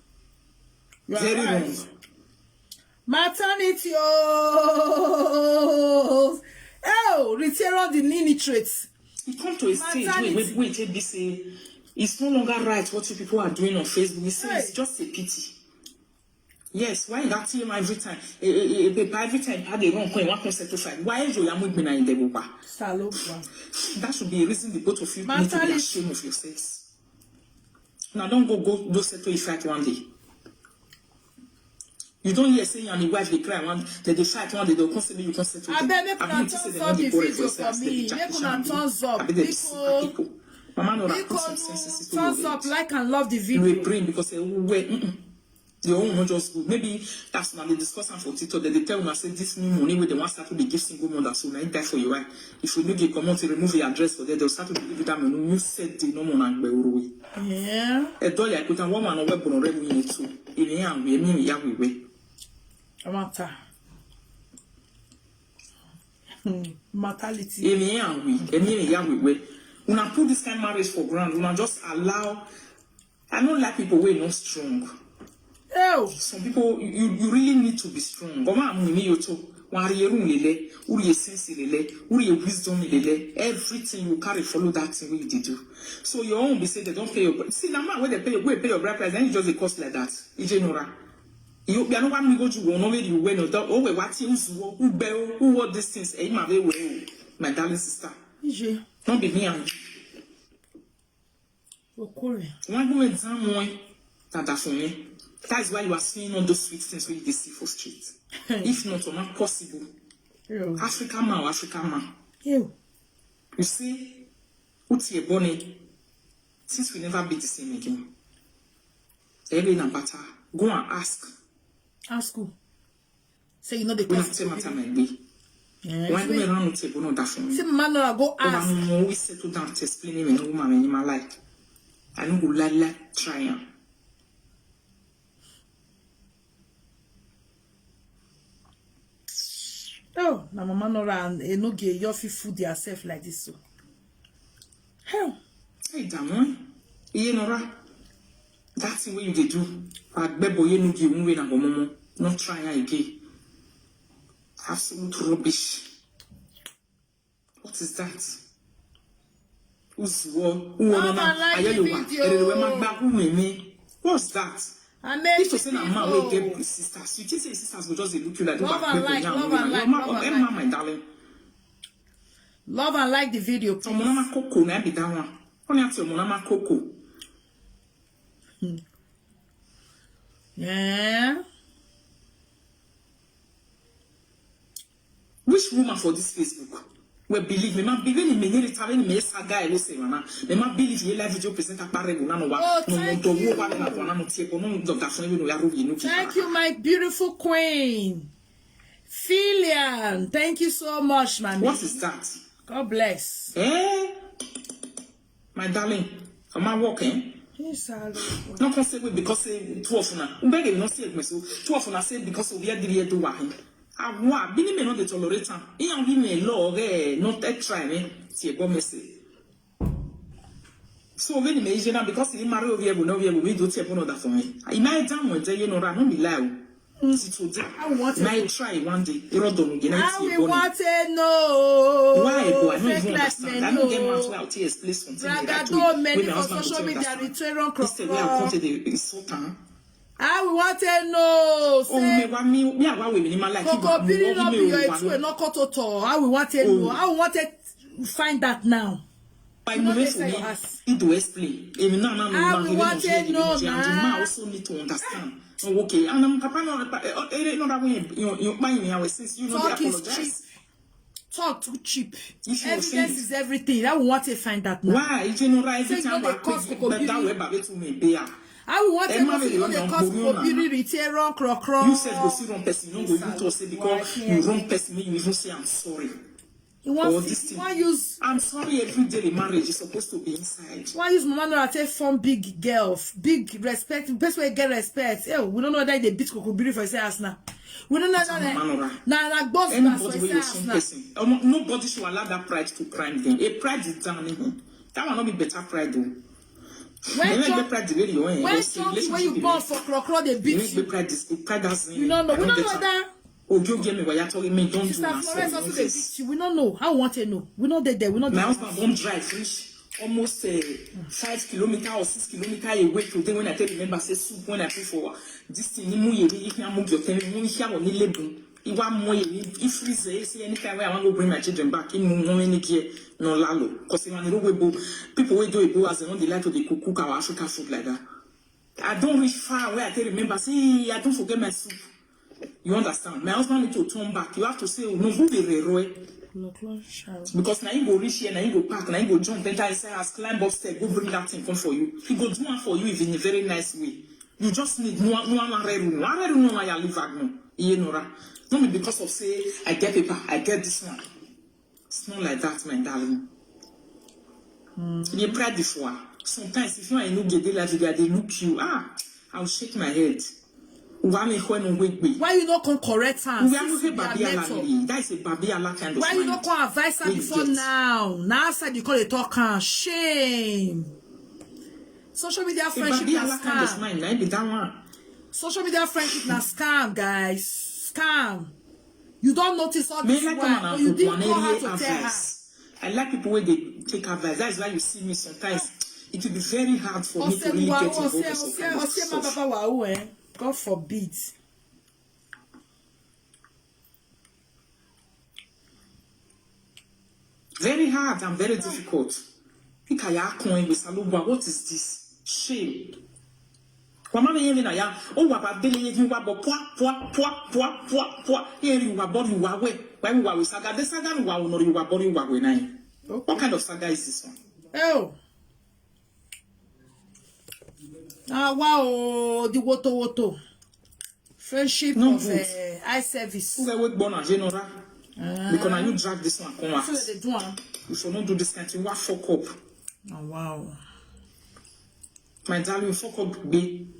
You are Very right. Wrong. Maternity oh, oh, return the nitrates. It come to a stage where where where it be say it's no longer right what you people are doing on Facebook. He says it's just a pity. Yes, why that T M I every time? Eh, eh, eh, eh, every time I dey run coin, one coin settle fight. Why is your yamu been in the buba? Salopwa. That should be a reason the both of you need to be ashamed of yourselves. Now don't go go do settle a fight one day. You don't hear say you and the wife they cry one, they dey fight one day, they'll come say you come settle. I bet make una thumbs up the video for me. Make una thumbs up. People. Mama, no, put some sense into your head. Thumbs up, like and love the video. You a brain because eh, wait, mm-mm. Your own no just good. Maybe that's not the discuss am for TikTok. They dey tell una say this new money wey they want start to dey give single mother, so na it die for your eye. If you no dey comot, remove your address for there, they'll start to give you that money. You said the no more and gbe oro. Yeah. Edo ya kuta one man over bono rebu yin too. Emi ya we, emi ya we we. Amata. Hmm. Mortality. Emi ya we, emi ya we we. Una put this kind marriage for ground. Una just allow I don't like people wey no strong. Ew. Some people you, you really need to be strong. But man, we need you to. Wari eru lele, uri sense lele, uri wisdom lele. Everything you carry follow that thing wey you dey do. So your own be say they don't pay your bra- see na man wey they pay wey pay your bride price, then you just dey cost like that. Ije nora. You be no one go to one wey you win or oh we what things wo who bell who what these things. Eh, my way, my darling sister. Ije. Don't be me and you. Okore. Wọn gbọ́n ẹ̀ dán wọn dada fún mi. That is why you are seeing all those sweet things wey you dey see for street. If not, ọmọ possible. Ew. African man, African man. Ew. You see, Uti Ebony, since we never be the same again. Every na bata, go and ask. Ask who? Say you know the When I tell matter my way. Why do we run with table not that for me? See, man, no, go ask. I'm always settle down to explain him and woman in my life. I don't go like like try am. Oh, na mama Nora and Enoge your fit food yourself like this so. Hell. Hey, Damon. Iye Nora. That thing wey you dey do, agbebo ye no give way na go momo. No try am again. Absolute rubbish. What is that? Uzuo, uwo Come no na, and like the ayeluwa, video. Erewe magba, umeme. What's that? Amazing If you say na man wey people. Get sisters, you think say sisters go just dey look you like Love and like, love and like, love and like. My darling. Love and like the video, please. Omonama koko na be that one. Only at Omonama koko. Yeah. Which woman for this Facebook? We believe me, man. Believe me, me, me, me, saga, I say, man. Me, man, believe ye live video presenter, pare, go, no, no, wa. Oh, No, no, thank don't you. Wa, no, no, no, tie, no, no, don't, that's not even, no, ya, no, no, Thank you, my beautiful queen. Filian, thank you so much, mommy. What is that? God bless. Eh? My darling, am I working? Yes, sir. No can say we because say two of una. Ubege no say me so. Two of una say because of here the do wa. Awa, bini me no dey tolerate am. Iyan bi me lo re, no te try me. Tie go me say. So when me ije na because he marry over here, no over here, we do tie no that for me. I might down with you know, no be lie. Until today, I want na I to try one day. Irọ́ dọ̀nù gẹ̀ náà How ti we bọ́ ni. want to know. Why, but I don't Fake even life understand. men I don't get know. mad why I take explain something like that. Bragado Wey many my for husband go social tell me media that something. return Instead, wey I come cross. to the insult am. How we want to know. Oh, me Say wa mi, me wa we ni ma like. Coco Piri no be your two, no Coco Toto. How we want to know. How we want to find that now. By You know the way, they for say me, your ass. It do explain. If you know, I'm Ah, not we giving want up to here, know the now. man also need to understand. Oh, okay, and I'm papa no, eh, eh, another way. You, you buy me, I will since you know they Talk is cheap. apologize. Talk too cheap. If you Evidence offend- is everything. How we want to find that now. Why? You know, right? Say Every you know time they I cause pick Coco that Piri. Way, but to me, bear. How we want to Emma know. Say Lady you know they Ona cause Boriona. Coco Piri return cross cross. You said go see wrong person. You no go even talk say because you wrong person. Me, you even say I'm sorry. You want All to this you thing. want use I'm sorry. Every day the marriage is supposed to be inside. Why use Mama Nora take form big girl, big respect, best way get respect. Eh, we don't know that they beat Coco Piri for his ass now. We don't know that. Mama Nora. Nah, nah, boss, boss Anybody for wey his you ass some now. Person, um, nobody should allow that pride to crime them. A pride is down in him. That one not be better pride though. When They make John, the pride the way you want. when They say John, when you relationship born is- for Krokro, they they beat make the you. Pride is the pride that's in You don't know. We I don't get know am. that. Oh, you get me? Why you talking me? Don't do Sister that. Florence So also you they this. Beat you. We don't know. I want to know. We know they there. We know My they husband don drive reach almost uh, five kilometer or six kilometer away today when I tell remember say soup when I put for this thing. Ni mu yeri if you move your ten, mu if you need lebu. Iwa mu yeri if freeze eh, say anytime when I want to bring my children back, he mu mu any gear no lalo. Cause when you go people wey do ebo as they no dey like to dey cook cook our African food like that. I don't reach far where I tell remember say I don't forget my soup. You understand? My husband need to turn back. You have to say, "No, who be Reroe?" Because now you go reach here, now you go park, now you go jump, enter inside house, climb upstairs, go bring that thing come for you. He go do one for you in a very nice way. You just need no one, no one, no one, no one, no one, no one, no one. Not be because of say I get paper, I get this one. It's not like that, my darling. You pride before. Sometimes if you are in Uge, they like they look you. Ah, I'll shake my head. Why me when we wait? Why you not come correct her? We are not a Babiala lady. That is a Babiala kind of Why you mind. Not come advise her Wait, before wait. Now? Now said you call it talk her. Shame. Social media A friendship na Babiala kind of scam. Mind. Now be that one. Social media friendship na scam, guys. Scam. You don't notice all Me this like while, come but and you put didn't one call her area to tell her. Advice. I like people where they take advice. That's why you see me sometimes. It will be very hard for me to really Osewa, get involved Ose, in some Ose, kind of Ose, stuff. Baba, Wa, eh? God forbid. Very hard and very difficult. Ikaya coin with Salubwa. What is this? Shame. Wamama yemi na ya. Oh, waba bele yemi wabo pwa pwa pwa pwa pwa pwa. Yemi wabo you wawe. Why you wawe saga? The saga you wawe no you wabo you wawe nai. What kind of saga is this one? Oh. Ah, wow, the woto woto. Friendship No of good. Uh, eye service. Who get wake born and general? Because now you drag this one come out. So they do am. You should not do this kind of thing. What fuck up? Oh, wow. My darling, fuck up, babe.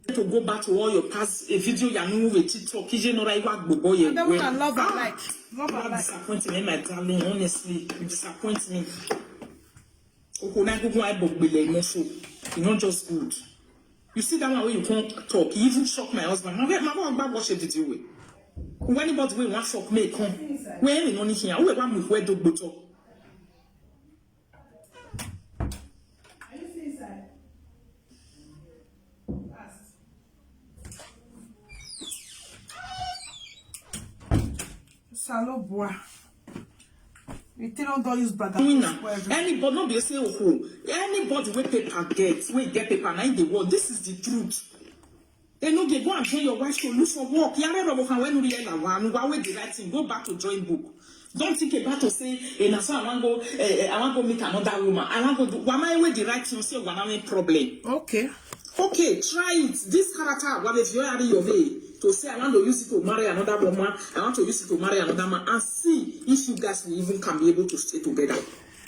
To go back to all your past a video you know with TikTok. Ije no right work bobo ye. That one I love and like. Love What and like. Disappointment, my darling. Honestly, you disappoint me. Oko na gugu I bog bele emotion. You not just good. You see that one where you can't talk. You even shock my husband. My my husband back watch a video way. When anybody will want fuck me come. Where me no need here. Who want me where do go talk? Salobua. We tell don't use brother. Winner. Anybody no be say oh. Anybody wey paper get, wey get paper na in the world. This is the truth. They no dey go and join your wife to look for work. Yare robo kan when you la wa, and why the right thing? Go back to join book. Don't think about to say, eh, na so I wan go, eh, eh, I wan go meet another woman. I wan go do. Why am I with the right thing? Say, why am I problem? Okay. Okay, try it. This character, what if you are your way to say I want to use it to marry another woman, I want to use it to marry another man, and see if you guys will even can be able to stay together.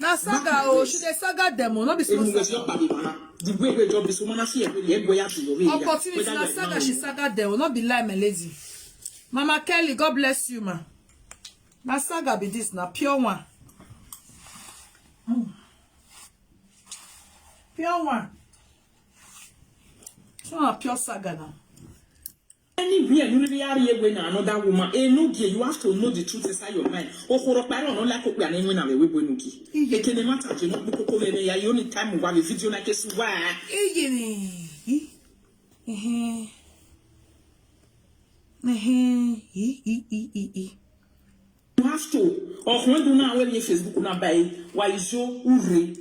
Na saga o, she dey saga dem o, no be small Even with saga. Your baby mama, the way we job this woman, I feel every leg where you have to your way. Opportunity na saga she saga dem o, no be lie, my lady. Mama Kelly, God bless you, ma. Na saga be this, na pure one. Mm. Pure one. So na pure saga now. Anywhere you really are here when another woman, eh, no, you have to know the truth inside your mind. Okoro paro no like okwe ane when we go nuki. Ekene matter je no koko me ya, you only time we have a video like a suwa. Iyini. Ehe. Ehe. I, i, i, i, i. You have to. Or when do now when you Facebook na buy, why is your ure?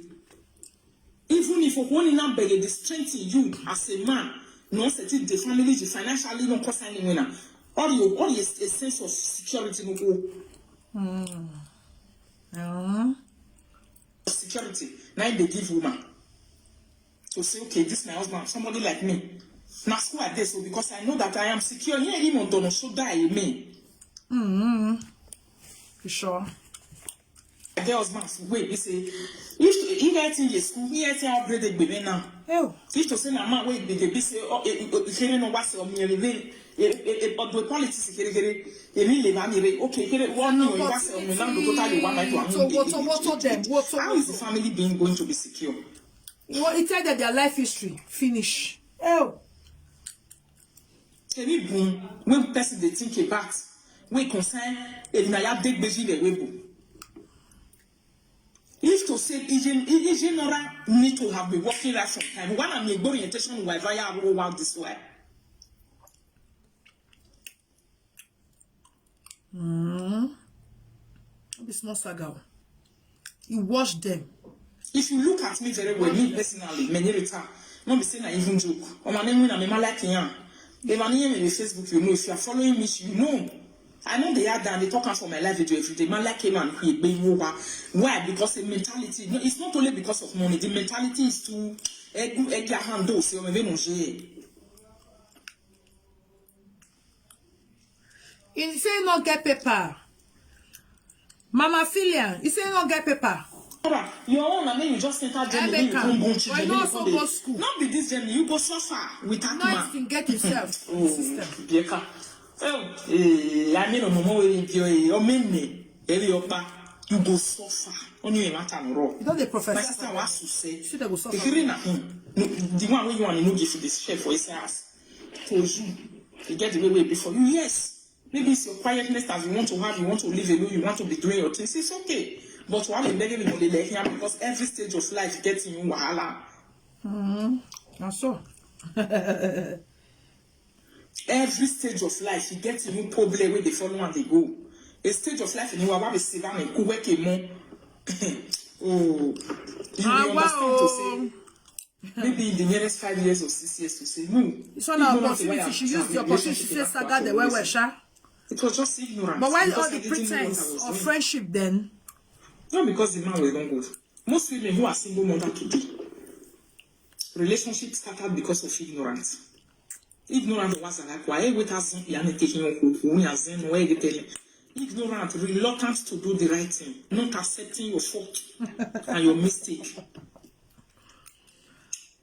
Even if only now beg the strength in you as a man, no set it the family, the financially, no cost any winner. All you, all is a sense of security, no go. Uh-huh. Security. Now they give woman to say, okay, this my husband, somebody like me. Now school at this, so because I know that I am secure. Yeah, even don't should die me. Mm-hmm. For sure. Girls must wait. They say if if I think is school, if I think upgrade the baby now. Oh, If to say na man wait, they be say oh, eh, eh, eh, no was on me every. But the politics kere kere, they really live and they okay. Kere one no was on me now. Totally one night one. So what, what, what them? What, How is the family being going to be secure? What? It tell that their life history finish. Oh, Any boom when person they think about, we concern if na ya big busy the way boom. If to say Ijin Ijinora need to have been working that some time. One of the orientation why via roll out this way. Mm. Be small saga. He washed them. If you look at me very well, me personally, many return. Not be saying I even joke. Or my name when I'm a man like him. If I name in Facebook, you know. If you are following me, you know. I know they are down. They talk am for my live video every day. Man like him and he be over. Why? Because the mentality. No, it's not only because of money. The mentality is too. Egu egu handle. So maybe no. He say no get paper. Mama Filia, he say no get paper. Your own, I mean, you just enter there, you Rebecca, come born but children, you you also come go dey- school. Not be this journey, you go suffer with that No, man. you can get yourself. Oh, Sister. Bieka. Oh, eh, I mean, no more you be your own men. Every opa, you go suffer. Only a matter of wrong. You don't dey prophesy. My sister was to say, You see, they go suffer. If you read nothing, no, the one where you want to know, give you this share for his ass. To you, you get the way way before you. Yes, maybe it's your quietness that you want to have. You want to live alone. You want to be doing your things. It's okay. But while in begging you, they let him because every stage of life getting you wahala. Now so. Every stage of life, you get new problem where they follow and they go. A stage of life in you, I want to sit down and cool work a more. Oh, you Ah, will understand wow. To say maybe in the nearest five years or six years to say no. It's not an Ignorance is why opportunity. I'm She used the having opportunity to say relationship saga the way we sha. It was just ignorance. But why Because all I the didn't know what I pretense was of doing. Friendship then? Not because the man was not good. Most women who are single mother today, relationship scattered because of ignorance. Ignorance was like why we taking who we are saying where they tell ignorant, reluctant to do the right thing, not accepting your fault and your mistake.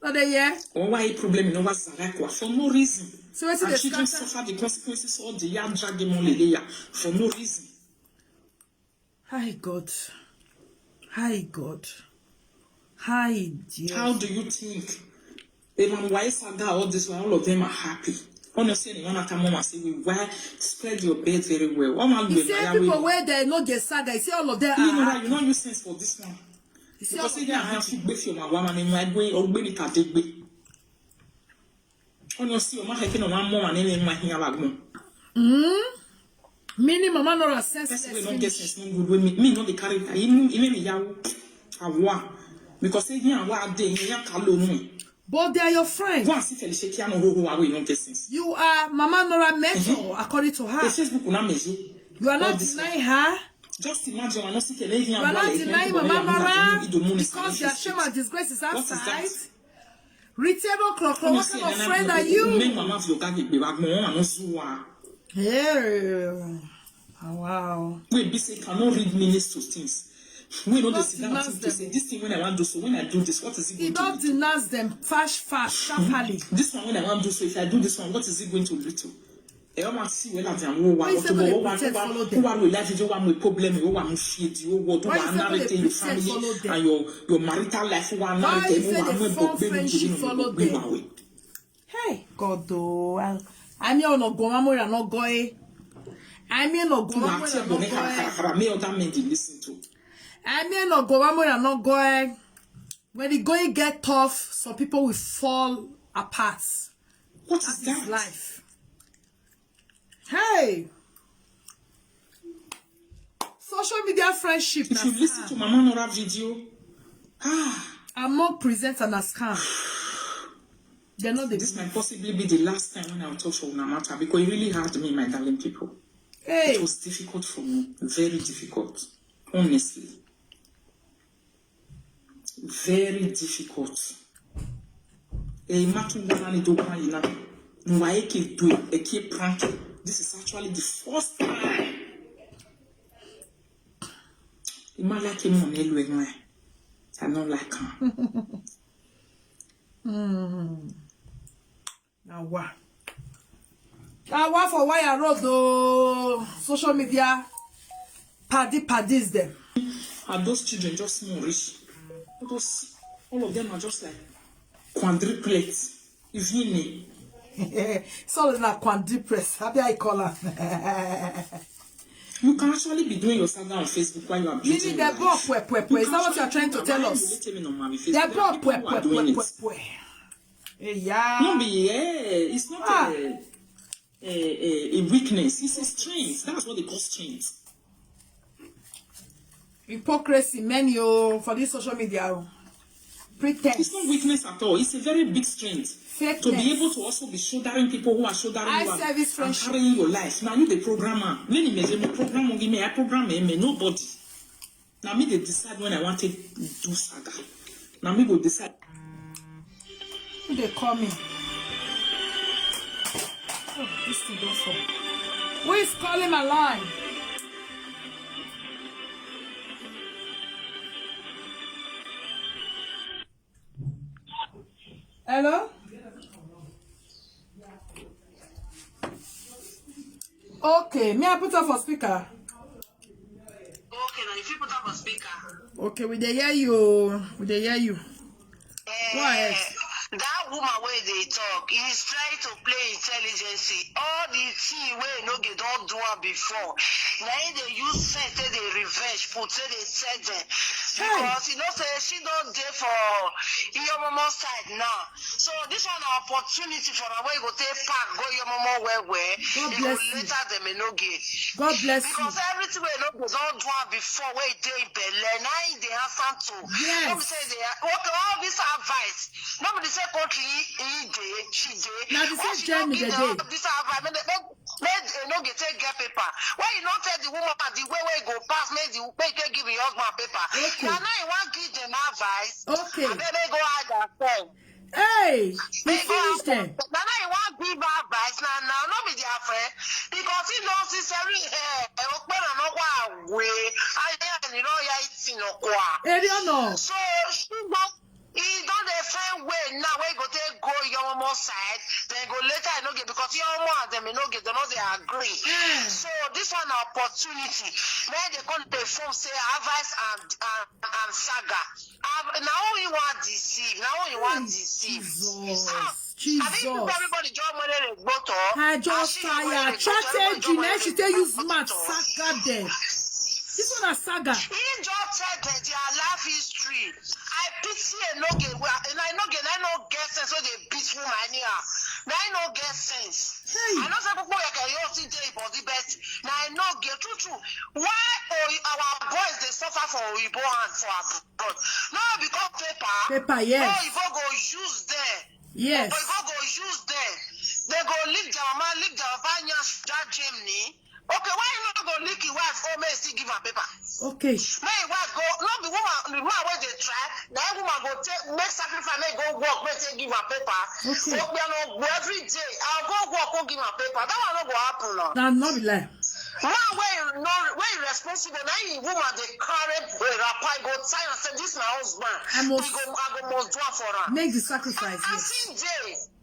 Not the year. Or why problem in over Zarakwa for no reason. So what's And the children scatter? Suffer the consequences all the yam dragging money there for no reason. Hi God. Hi God. Hi dear. How do you think? Even why saga all this one, all of them are happy. Honestly, you want to come home and say, we why spread your bed very well. What man He will say buy people away? Where they no get saga. He say all of them are You know, happy. You know you sense for this one. He say all Because of you them are have happy. to be for my woman and my way or be it a big way. Honestly, you might have no one more and then my here like no. Meaning Mama Nora Person senseless wey no get finish. Sense no good wey me me no dey carry I even even me yawo awa because say here and wa dey here ya ka lo nu. But they are your friends. Go and see Felicia Kiano ho ho away no get sense. You are Mama Nora mentor, according to her. The Facebook na meji. You are All not this denying her. Just imagine I no see Kele here You are and wa not like denying no Mama go Nora do money because their shame and disgrace is What is that? outside. Retail Krokro, what kind of friend are Men you? Mama of your gang be bag mo wan no zuwa. Hey. Oh, wow. Wey be say cannot read meanings to things. We know the Not sit down denounce to them. Say this thing when I want to do so when I do this what is it He going to don't do? denounce them fast, fast, sharply. This one when I want to do so if I do this one what is it going to lead to? Ẹ wọ́n máa sí ìwé láti àwọn owó wa Why you wọ́n tó say wọ́n they wọ́n wá pretend tó wá follow tó them? Wá lóye láti jẹ́ wá mú problem wọ́n wá mú ṣe di owó tó Why wá you say they narrate your pretend family follow them? And your your marital life wọ́n wá Why narrate you say wọ́n wá they mú form ẹ̀bọ̀ gbé friendship nínú follow gbé them? Wà wẹ̀. Hey, God, oh, I, Aime ono goma mora no goe. Aime ono goma mora no goe. Aime ono goma mora no goe. When the going get tough, some people will fall apart. What is that? Life. Hey! Social media friendship. If you listen to Mama Nora video, ah, among presents and a scam. They're not the. This might possibly be the last time when I'll talk for Una matter, because it really hard me, my darling people. Hey. It was difficult for me, very difficult, honestly. Very difficult. Eh, imagine that one do one, you know. Nwa eke do eke prank. This is actually the first time. Ima like him on. I don't like him. Mm. Now what? Now what for wire road though? Social media paddy paddies them. And those children just small reach. Because all of them are just like quadruplets. If you need. So na quadruplets. How do I call her? You can actually be doing your saga on Facebook while you are building your life. Is that what you are trying to tell us? They're broke, pwe, pwe, pwe, pwe, pwe. Yeah. No be, yeah, it's not a, a, a, a weakness. It's a strength. That's what they call strength. Hypocrisy, many oh, for this social media. Oh. Pretense. It's not weakness at all. It's a very big strength. Fakeness. To be able to also be shouldering people who are shouldering you and carrying your life. Now you the programmer. Many may say, "Program, give me a program, eh, me nobody." Now me they decide when I want to do saga. Now me go decide. Who they call me? Oh, this thing don't fall. Who is calling my line? Hello? Okay, may I put her for speaker? Okay, now if you put her for speaker. Okay, we dey hear you. We dey hear you. Go ahead. That woman wey dey talk, he's trying to play intelligence. All the thing wey no get don do am before. Na him dey use sense take dey revenge, put say dey sell them. Because you know say she don dey for Iyomomo side now. So this one na opportunity for her wey go take pack go Iyomomo well well. He go later dem e no get. God bless you. Because everything wey no go don do am before wey dey belle na him dey answer to. Yes. No be say dey okay all this advice. No be the same country he dey, she dey. Na the same journey dey dey. This advice make make make e no get take get paper. When you no tell the woman the way wey go pass make the make e give your husband paper. Okay. Na now you wan give them advice. Okay. Abeg make go hide herself. Hey, he finished them. Na now you wan give advice na now no be their friend because he no sincerely eh okpera no kwa we aye ni no ya iti no kwa. Eri ono. So she don he don dey find way now wey go take go Iyomomo side then go later e no get because Iyomomo and dem e no get dem no dey agree. So this one na opportunity make dem come dey form say advice and and and saga. Na who he wan deceive? Na who he wan deceive? Jesus. Jesus. I think everybody just murder the gboto. I just fire strategy na she take use mouth saga dem. This one na saga. He just tell them their life history. I pity Enoge well. And I know I no get sense so they beat woman anyhow. Na I no get sense. Hey. I know say people like you see dey body but na I no get true true. Why our boys dey suffer for oyibo hand for abroad? No because paper. Paper yes. Oyibo go use them. Yes. Oyibo go use them. They go leave their mama leave their papa nyash that Germany. Okay, why you no go lick him wife oh make he still give am paper? Okay. Make him wife go no be woman the woman wey dey try na him woman go take make sacrifice make go work make take give am paper. Okay. Okpe no go every day I go work go give am paper that one no go happen na. Na no be lie. Man wey no wey responsible na him woman dey carry wrapper go tie am say this my husband. I must. He go I go must do am for am. Make the sacrifice. As him dey.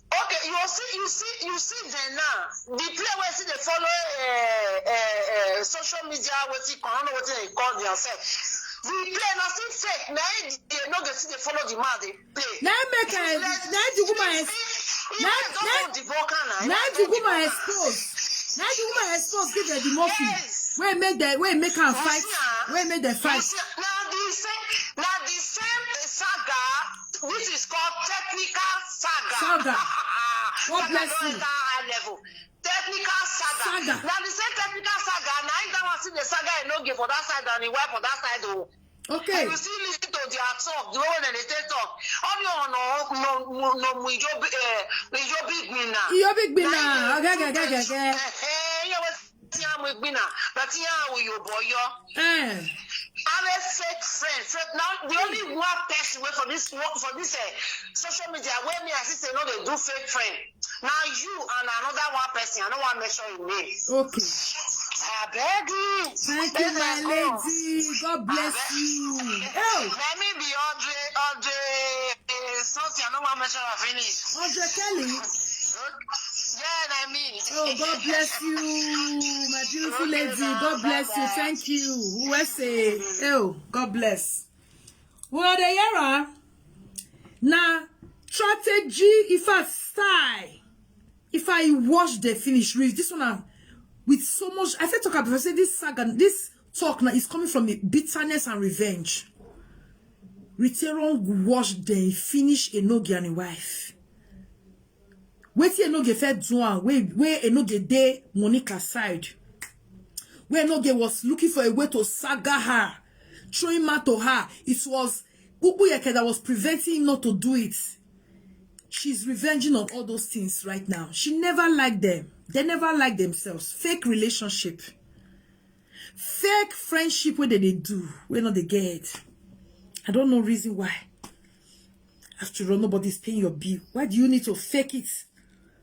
Okay, you see, you see, you see them now. The play where see they follow uh, uh, uh, social media, what you call, I don't know what they call themselves. The play nothing fake. Now they no get see they follow the man they play. Now make a now the woman is. If I don't hold the vocal now, if Na I the don't hold the woman vocal. Expose. Na the woman expose give Eddie Murphy. Yes. Wey make dem wey make am You fight. see, ah? Wey make dem You fight. see, now the same, now the same saga, which is called technical saga. Saga. God Saga bless don you. enter high level. Technical saga. Saga. Now the same technical saga. Now that one see the saga, I no give for that side and the wife for that side. Oh. Okay. You still listen to their talk, the way when they take talk. Only on no no no no Ijobi eh Ijobi Gbina. Ijobi Gbina. Okay, okay, okay, okay. Eh, eh, yeah, what yeah we Gbina, but yeah we your boy yo. Eh. I'm a fake friend. So now the only one person wey for this work for this uh, social media where me I see say no they do fake friend. Now you and another one person. I don't want to mention your name. Okay. I beg you. Thank you, my lady. God bless you. Oh, Let me be Audrey, Audrey, uh, something. I don't want to mention her finish. Audrey Kelly. Yeah, I mean. Oh, God bless you, my beautiful lady. God bless you. Thank you. U S A. Oh, God bless. Well, the era. Now, strategy, if I style, if I watch the finish read, this one uh, with so much, I said talk about, I said this saga, this talk now is coming from the bitterness and revenge. Riteron watch the finish Enoge and a wife. Wetin Enoge first do am wey wey Enoge dey Monica side. Wey Enoge was looking for a way to saga her, throwing mouth to her. It was Ukpuyeke that was preventing him not to do it. She's revenging on all those things right now. She never liked them. They never liked themselves. Fake relationship. Fake friendship wey dem dey do, wey no dey get. I don't know reason why. After all, nobody's paying your bill. Why do you need to fake it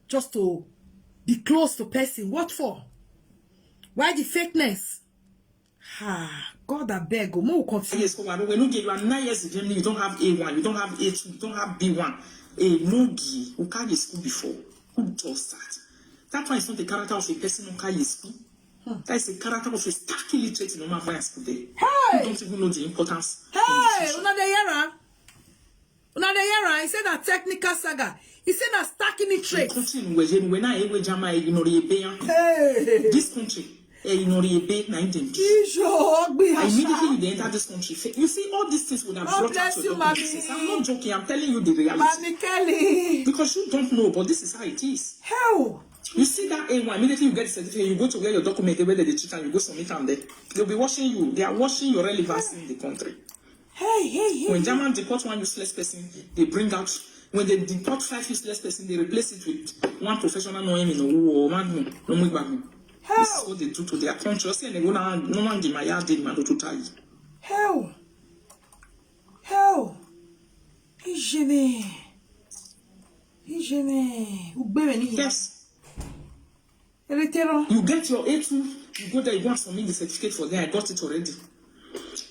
just to be close to person? What for? Why the fakeness? Ah, God, I beg. Oh, more continue. Yes, come on. When you get you are nine years in Germany, you don't have A one, you don't have A two, you don't have B one. A Nogi, who carry school before? Who does that? That one is not the character of a person who carry school. That is the character of a stark illiterate in normal fine school there. Who don't even know the importance. Hey, una dey hear am? Una dey hear am? He said that technical saga. He said that stacking it The trade. country in where when I ewe jama ignore ebe ya. Hey, This country, eh, ignore ebe na in dem. Ijo Ogbi Immediately Asha. You dey enter this country, fa- you see all these things would have God brought out bless your you, documents. Mommy. I'm not joking. I'm telling you the reality. Mami Kelly. Because you don't know, but this is how it is. How? You see that A one, immediately you get the certificate, you go to where your document, where they treat and you go submit them there. They'll be watching you. They are watching your relevancy in the country. Hey, hey, hey. When German deport one useless person, they bring out. When they deport five useless person, they replace it with one professional no him no who or one no no move back. This is what they do to their country. Say they go now, no one give my yard, they man to tie. How? How? Ijeme. Ijeme. Ugbere ni. Yes. Eletero. You get your A two, you go there, you go and submit the certificate for them. I got it already.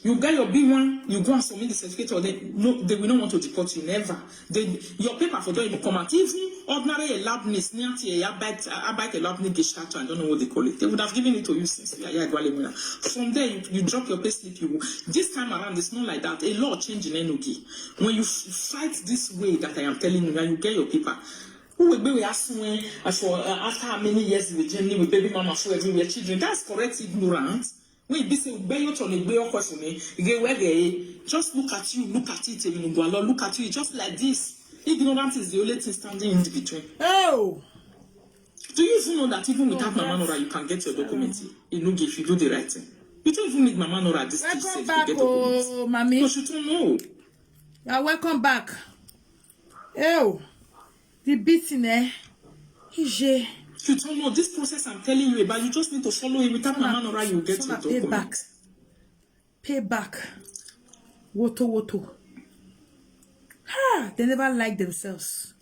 You get your B one, you go and submit the certificate for them. No, they will not want to deport you, never. They, your paper for them will come out. Even ordinary allowance, nearly a bite, a bite allowance, gestato, I don't know what they call it. They would have given it to you since you are here, Gwale Muna. From there, you, you drop your payslip. You this time around, it's not like that. A law change in Enogi. When you f- fight this way that I am telling you, and you get your paper, who will be with us when uh, for uh, after how many years in the journey with baby mama for everywhere children? That's correct ignorance. We be say be you to be your question. Get where they just look at you, look at it, even go along, look at you just like this. Ignorance is the only thing standing in between. Oh. Do you even know that even without Oh, Mama that's- Nora, you can get your documents? You know, if you do the right thing, you don't even need Mama Nora at this stage Welcome sef back, to get documents. Oh, Mami. No, she don't know. Yeah, welcome back. Oh, the beating, eh? Ije. You don't know this process I'm telling you about. You just need to follow it. Without Mama Nora, you get your Pay back. documents. Pay back. Woto woto. Ha! They never like themselves.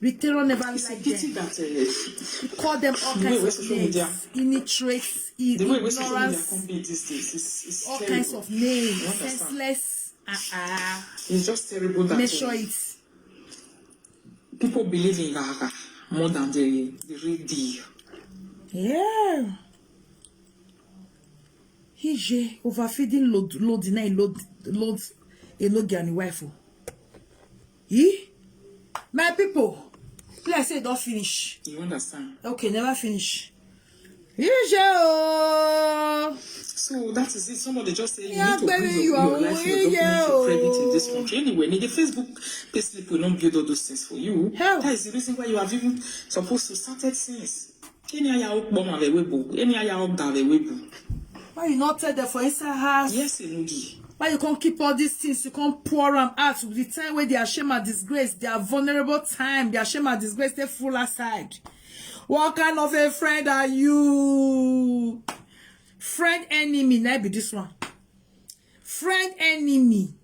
Riteron never It's a like pity them. That uh, Call them all The way kinds where of social names. Media- Illiterates, i- the way where social media ignorance, can be these days is, is all terrible. Kinds of names. You understand? Senseless. Uh-uh. It's just terrible that Measure uh, it. People believe in Gaga more than the, the real deal. Yeah. Ije overfeeding load load na load load Enoge and wife. Oh. Eh? My people, Be like say e don finish. You understand? Okay, never finish. Iye o. So that is it. Somebody just say you Yeah, need to baby, bring you your, are your life, your way, document, your yeah, credit in this oh. Country. Anyway, need the Facebook payslip will not build all those things for you. Hell. That is the reason why you have even supposed to started since. Any aya okpoma vewebo, any aya oga vewebo. Why you not tell them for inside house? Yes, Enugi. Why you can't keep all these things? You can't pour them out with the time where they are shame and disgrace, their vulnerable time, their shame and disgrace, they full aside. What kind of a friend are you? Friend enemy, na be this one. Friend enemy.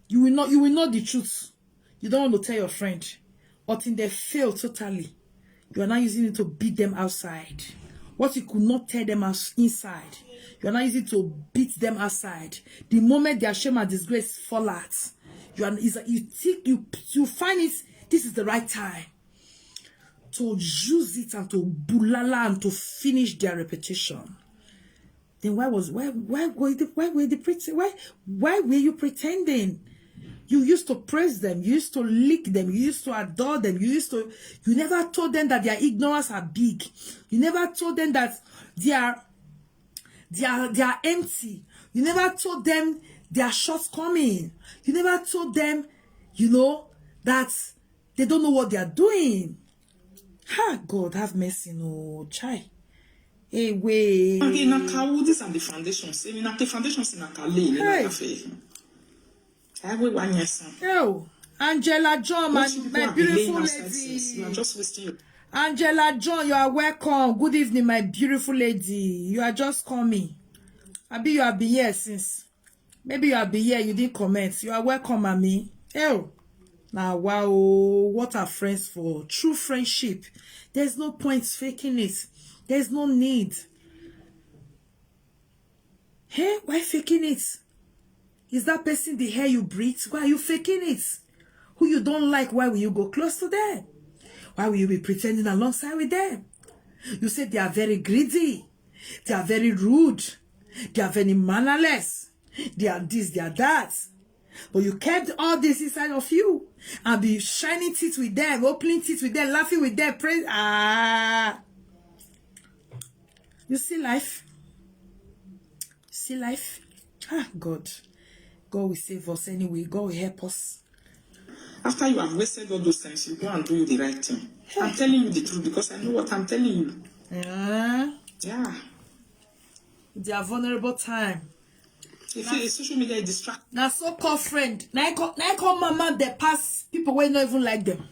You will not, you will know the truth. You don't want to tell your friend. But in the fail totally. You are now using it to beat them outside. What you could not tell them as inside, you are now using it to beat them outside. The moment their shame and disgrace fall out, you are is you think you you find it. This is the right time to use it and to bulala and to finish their reputation. Then why was why why were the why were the pretend why why were you pretending? You used to praise them, you used to lick them, you used to adore them, you used to you never told them that their ignorance are big. You never told them that they are they are they are empty. You never told them their shortcoming. You never told them, you know, that they don't know what they are doing. Ha, God have mercy, no child. Hey, wait. Okay, na kawu, these are the foundations. I mean, na the foundations in Akale, in Hey. Akafe. I will one yes. Oh, Angela John, my, What you people my have been laying beautiful outside since? You are lady. Just wasting your Angela John, you are welcome. Good evening, my beautiful lady. You are just coming. Abi you have been here since. Maybe you have been here, you didn't comment. You are welcome, Mami. Oh, now wow, what are friends for? True friendship. There's no point faking it. There's no need. Hey, why faking it? Is that person the air you breathe? Why are you faking it? Who you don't like, why will you go close to them? Why will you be pretending alongside with them? You say they are very greedy, they are very rude, they are very mannerless, they are this, they are that. But you kept all this inside of you and be shining teeth with them, opening teeth with them, laughing with them, praise. Ah, you see life? See life? Ah, God. God will save us anyway. God will help us. After you have wasted all those times, you go and do the right thing. I'm telling you the truth because I know what I'm telling you. Yeah. Yeah. Their vulnerable time. If you, social media is distract. Now so-called friend. Now I call, now I call mama the pass people who not even like them.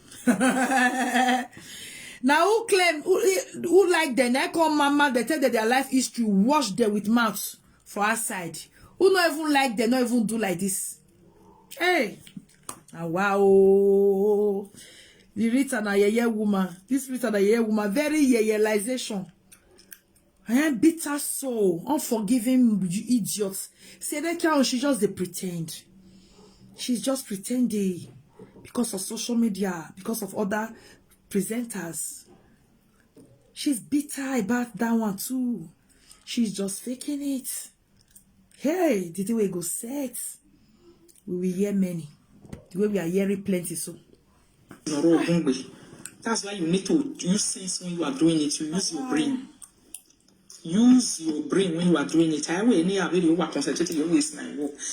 Now who claim who, who like them? Now I call mama. They tell them their life history. Wash them with mouth for outside. Who not even like them? Not even do like this. Hey, ah, wow. The Rita na yeye woman. This Rita na yeye woman. Very yeyeization. I am bitter soul, unforgiving, you idiots. Say that child, she just dey pretend. She's just pretending because of social media, because of other presenters. She's bitter about that one too. She's just faking it. Hey, the thing wey go set. We will hear many. The way we are hearing plenty so. Noro Ogungbe. That's why you need to use sense when you are doing it. You use your brain. Use your brain when you are doing it. I will any avail you are concentrating your ways now.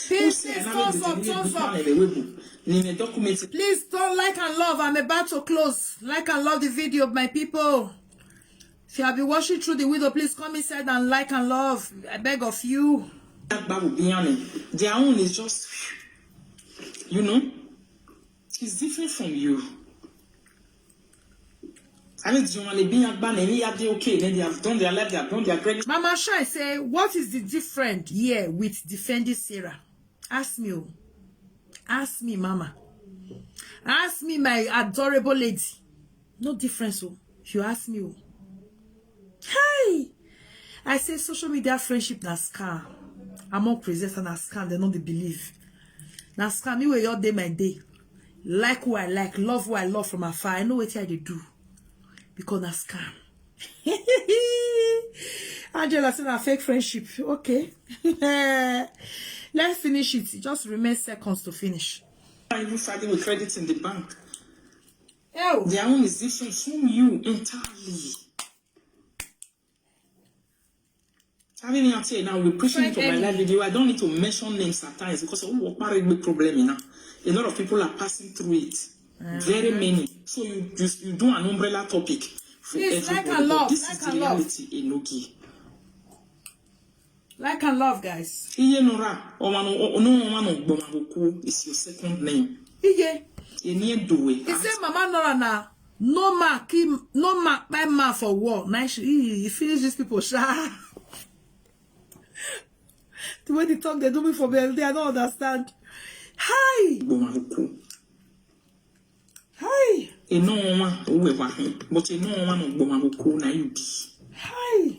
Please, please, thumbs up, thumbs up. Please don't like and love. I'm about to close. Like and love the video, my people. If you have been watching through the window, please come inside and like and love. I beg of you. That Bible beyond it. Their own is just, you know, it's different from you. I mean, you want to be a man and you are okay. Then they have done their life, they have done their great. Mama Shine say, what is the difference here with defending Sarah? Ask me, oh. Ask me, Mama. Ask me, my adorable lady. No difference, oh. If you ask me, oh. Hey! I say social media friendship na scam. I'm all present and na scam, they no dey believe. Na scam, me wey your day my day. Like who I like, love who I love from afar. I know wetin I dey do. Because na scam. Angela say na fake friendship. Okay. Let's finish it. It just remains seconds to finish. Are you fighting with credit in the bank? Hell. Their own is different from you entirely. Having me out here now, we're preaching it on my live video. I don't need to mention names at times because of what big problem, you know. A lot of people are passing through it. Very many. So you just you do an umbrella topic for Please, like everybody. and But love, this like is the and love. Reality, Enogi. Like and love, guys. Iye Nora, Omano, no Omano Gbomagoko is your second name. Iye. Eni Edoe. He said, "Mama Nora na no man kill, no man buy man for war." Nice. He, he finish these people sha. The way they talk, they do me for me. I don't understand. Hi, Gbomagoko. Hi, Eno Oma, who ever him. But Eno Omano Gbomagoko, na you be. Hi,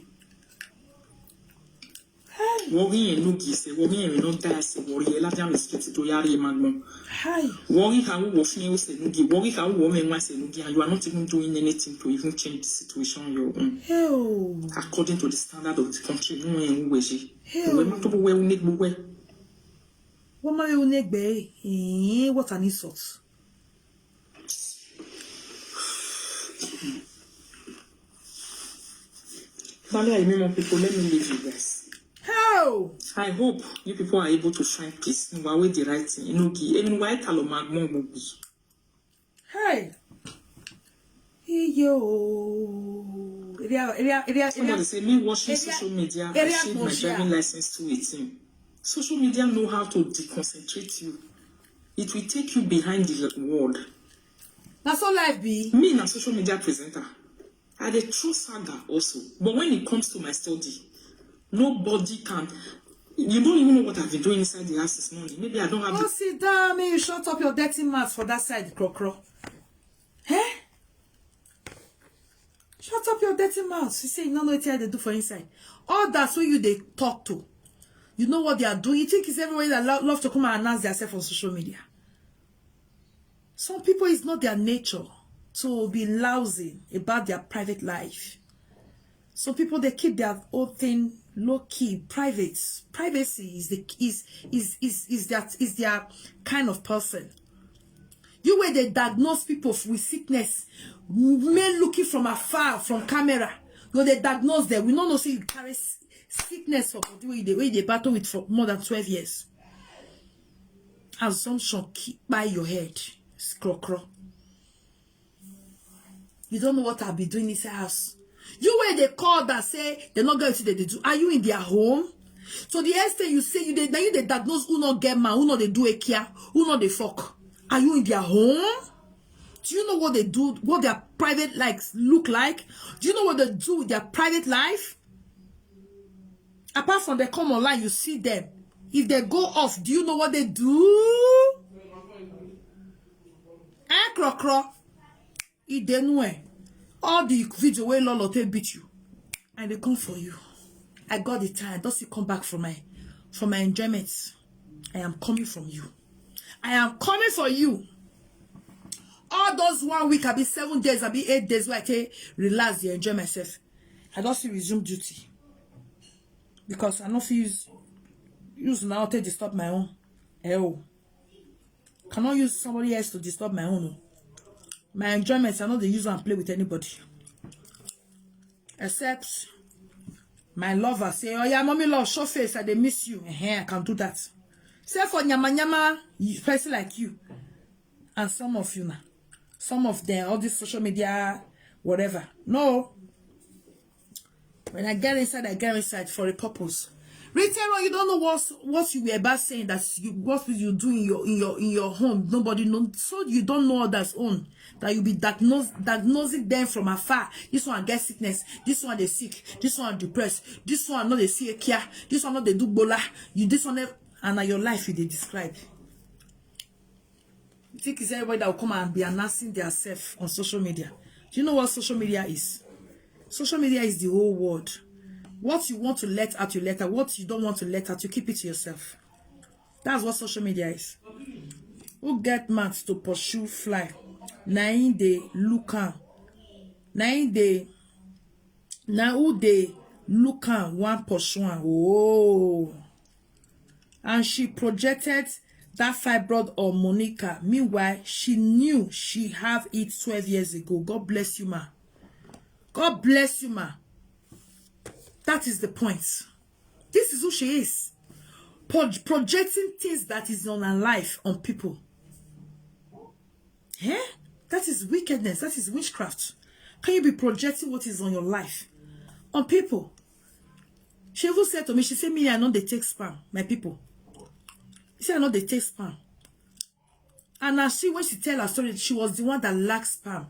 Hi, Wogi Enogi se, Wogi Eno Dase, Wori Elajan Respect to Yari Magmo. Hi. Wogi Hawu Wofi Ose Nugi, Wogi Hawu Women Wase Nugi, and you are not even doing anything to even change the situation on your own. Hell. According to the standard of the country, no one who is Hell. We might be well, we need we What am I on egg? Eh, what an insult. Bale, I mean, people, let me leave you guys. How? I hope you people are able to find peace. Nwa we the right thing. Enogi, even why Talomagmo will be. Hey. Hey, yo. Area, area, area, Somebody area. Say me watching Area- social media, I area showed my Moshia. Driving license to eighteen. Social media know how to deconcentrate you. It will take you behind the wall. That's all life be. Me na social media presenter. I dey trust saga also, but when it comes to my study, nobody can. You don't even know what I've been doing inside the house this morning. Maybe I don't have. Oh, sit down, me. You shut up your dirty mouth for that side, Krokro. Eh? Shut up your dirty mouth. You say you don't know what they do for inside. All that's what you they talk to. You know what they are doing. You think it's everybody that lo- love to come and announce themselves on social media. Some people, it's not their nature to be lousy about their private life. Some people, they keep their own thing low key, private. Privacy is the is is is is that is their kind of person. You where they diagnose people with sickness, men looking from afar from camera. You they diagnose them. We don't know say you carry s- sickness for body where they where they battle with for more than twelve years. Assumption keep by your head. Skrokro. You don't know what I'll be doing inside house. You where they call that say they're not going to they do. Are you in their home? So the extent you say you they now you they diagnose who not get man, who not they do a care, who not they fuck. Are you in their home? Do you know what they do, what their private likes look like? Do you know what they do with their private life? Apart from they come online, you see them. If they go off, do you know what they do? Eh, Krokro. Idenue. All the video where Lolo take beat you. And they come for you. I got the time. Don't see come back for my for my enjoyment. I am coming from you. I am coming for you. All those one week, I be seven days, I be eight days where I take relax, dey enjoy myself. I don't see resume duty. Because I don't feel use use now to disturb my own. Hell. Cannot use somebody else to disturb my own. Oh. My enjoyment, I know they use and play with anybody. Except my lover say, "Oh yeah, mommy love, show face, I they miss you." Eh, I can do that. Say for nyama nyama, you- person like you. And some of you now. Some of them, all this social media, whatever. No. When I get inside, I get inside for a purpose. Retail, you don't know what what you were about saying, that you what you do in your in your in your home. Nobody know, so you don't know others' own. That you be diagnose, diagnosing them from afar. This one get sickness. This one they sick. This one depressed. This one not they see a care. This one not they do bola. You this one nev- and now your life you they describe. You think it's everybody that will come and be announcing themselves on social media? Do you know what social media is? Social media is the whole world. What you want to let out, you let out. What you don't want to let out, you keep it to yourself. That's what social media is. Who get mouth to pursue fly? Na him dey look am. Na him dey na who dey look am wan pursue am. Oh. And she projected That fibroid or Monica, meanwhile, she knew she have it twelve years ago. God bless you, ma. God bless you, ma. That is the point. This is who she is. Pro- projecting things that is on her life on people. Eh? That is wickedness. That is witchcraft. Can you be projecting what is on your life on people? She even said to me, she said, "Me, I know they take sperm, my people." She said, "I know they take sperm." And as she, when she tell her story, she was the one that lacked sperm.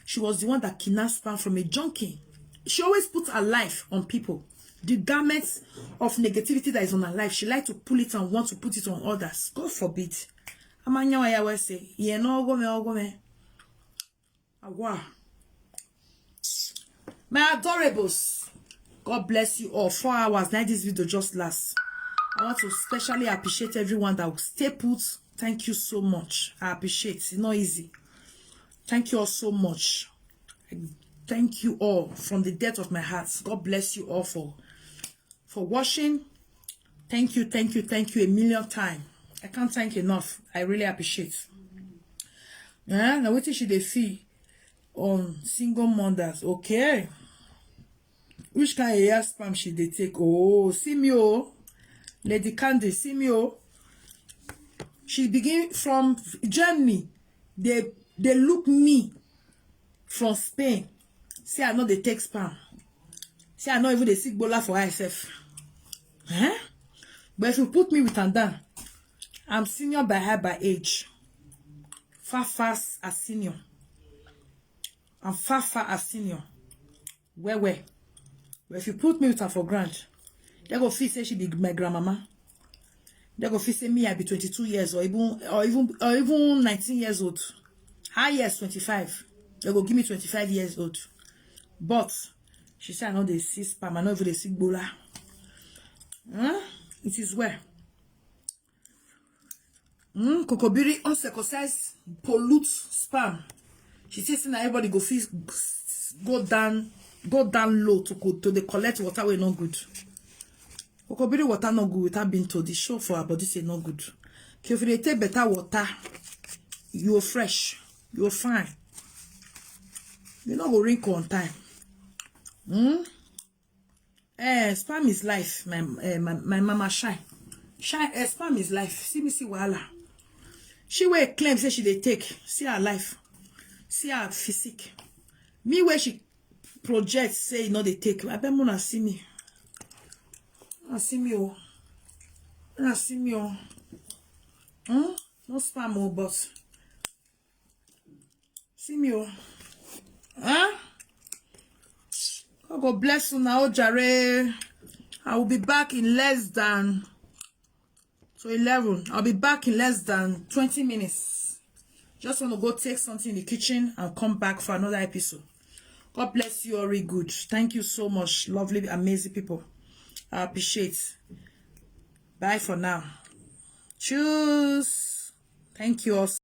She was the one that kidnapped sperm from a junkie. She always put her life on people. The garments of negativity that is on her life, she like to pull it and want to put it on others. God forbid. Amanya ya we say, "Ye no go me, go me." Awa. My adorables, God bless you all. Four hours, now this video just last. I want to specially appreciate everyone that will stay put. Thank you so much. I appreciate. It's not easy. Thank you all so much. I thank you all from the depth of my heart. God bless you all for for watching. Thank you, thank you, thank you a million time. I can't thank enough. I really appreciate. Eh? Now wetin she dey feel on single mothers? Okay. Which kind of hair sperm she dey take? Oh, see me oh, Lady Candy, see me oh. She begin from Germany. They they look me from Spain. Say I know they take sperm. Say I know even they sick bola for I S F. Eh? But if you put me with Andan, I'm senior by her by age. Far fast as senior. I'm far far as senior. Where where? But if you put me with her for grant, they go feel say she be my grandmama. They go feel say me I be twenty-two years or even or even or even nineteen years old. Highest twenty-five. They go give me twenty-five years old. But she say I know they see sperm, I know even they see bola. Huh? It is well. Mm, Kokobiri uncircumcised pollute sperm. She says now everybody go feel go down go down low to go to the collect water way not good. Kokobiri water not good without being told. The show for her body say not good. If you dey take better water, you are fresh, you are fine. You not go wrinkle on time. Hmm? Eh, sperm is life, my eh, my, my mama shine. Shine, eh, sperm is life. See me see wahala. She wey claim say she dey take. See her life. See her physique. Me where she project say e no dey take. I bet mona see me. I see me oh. I see me oh. Hmm? No sperm oh, but see me oh. Huh? God go bless you now, jare. I will be back in less than so eleven. I'll be back in less than twenty minutes. Just want to go take something in the kitchen and come back for another episode. God bless you all real good. Thank you so much, lovely, amazing people. I appreciate. Bye for now. Cheers. Thank you all.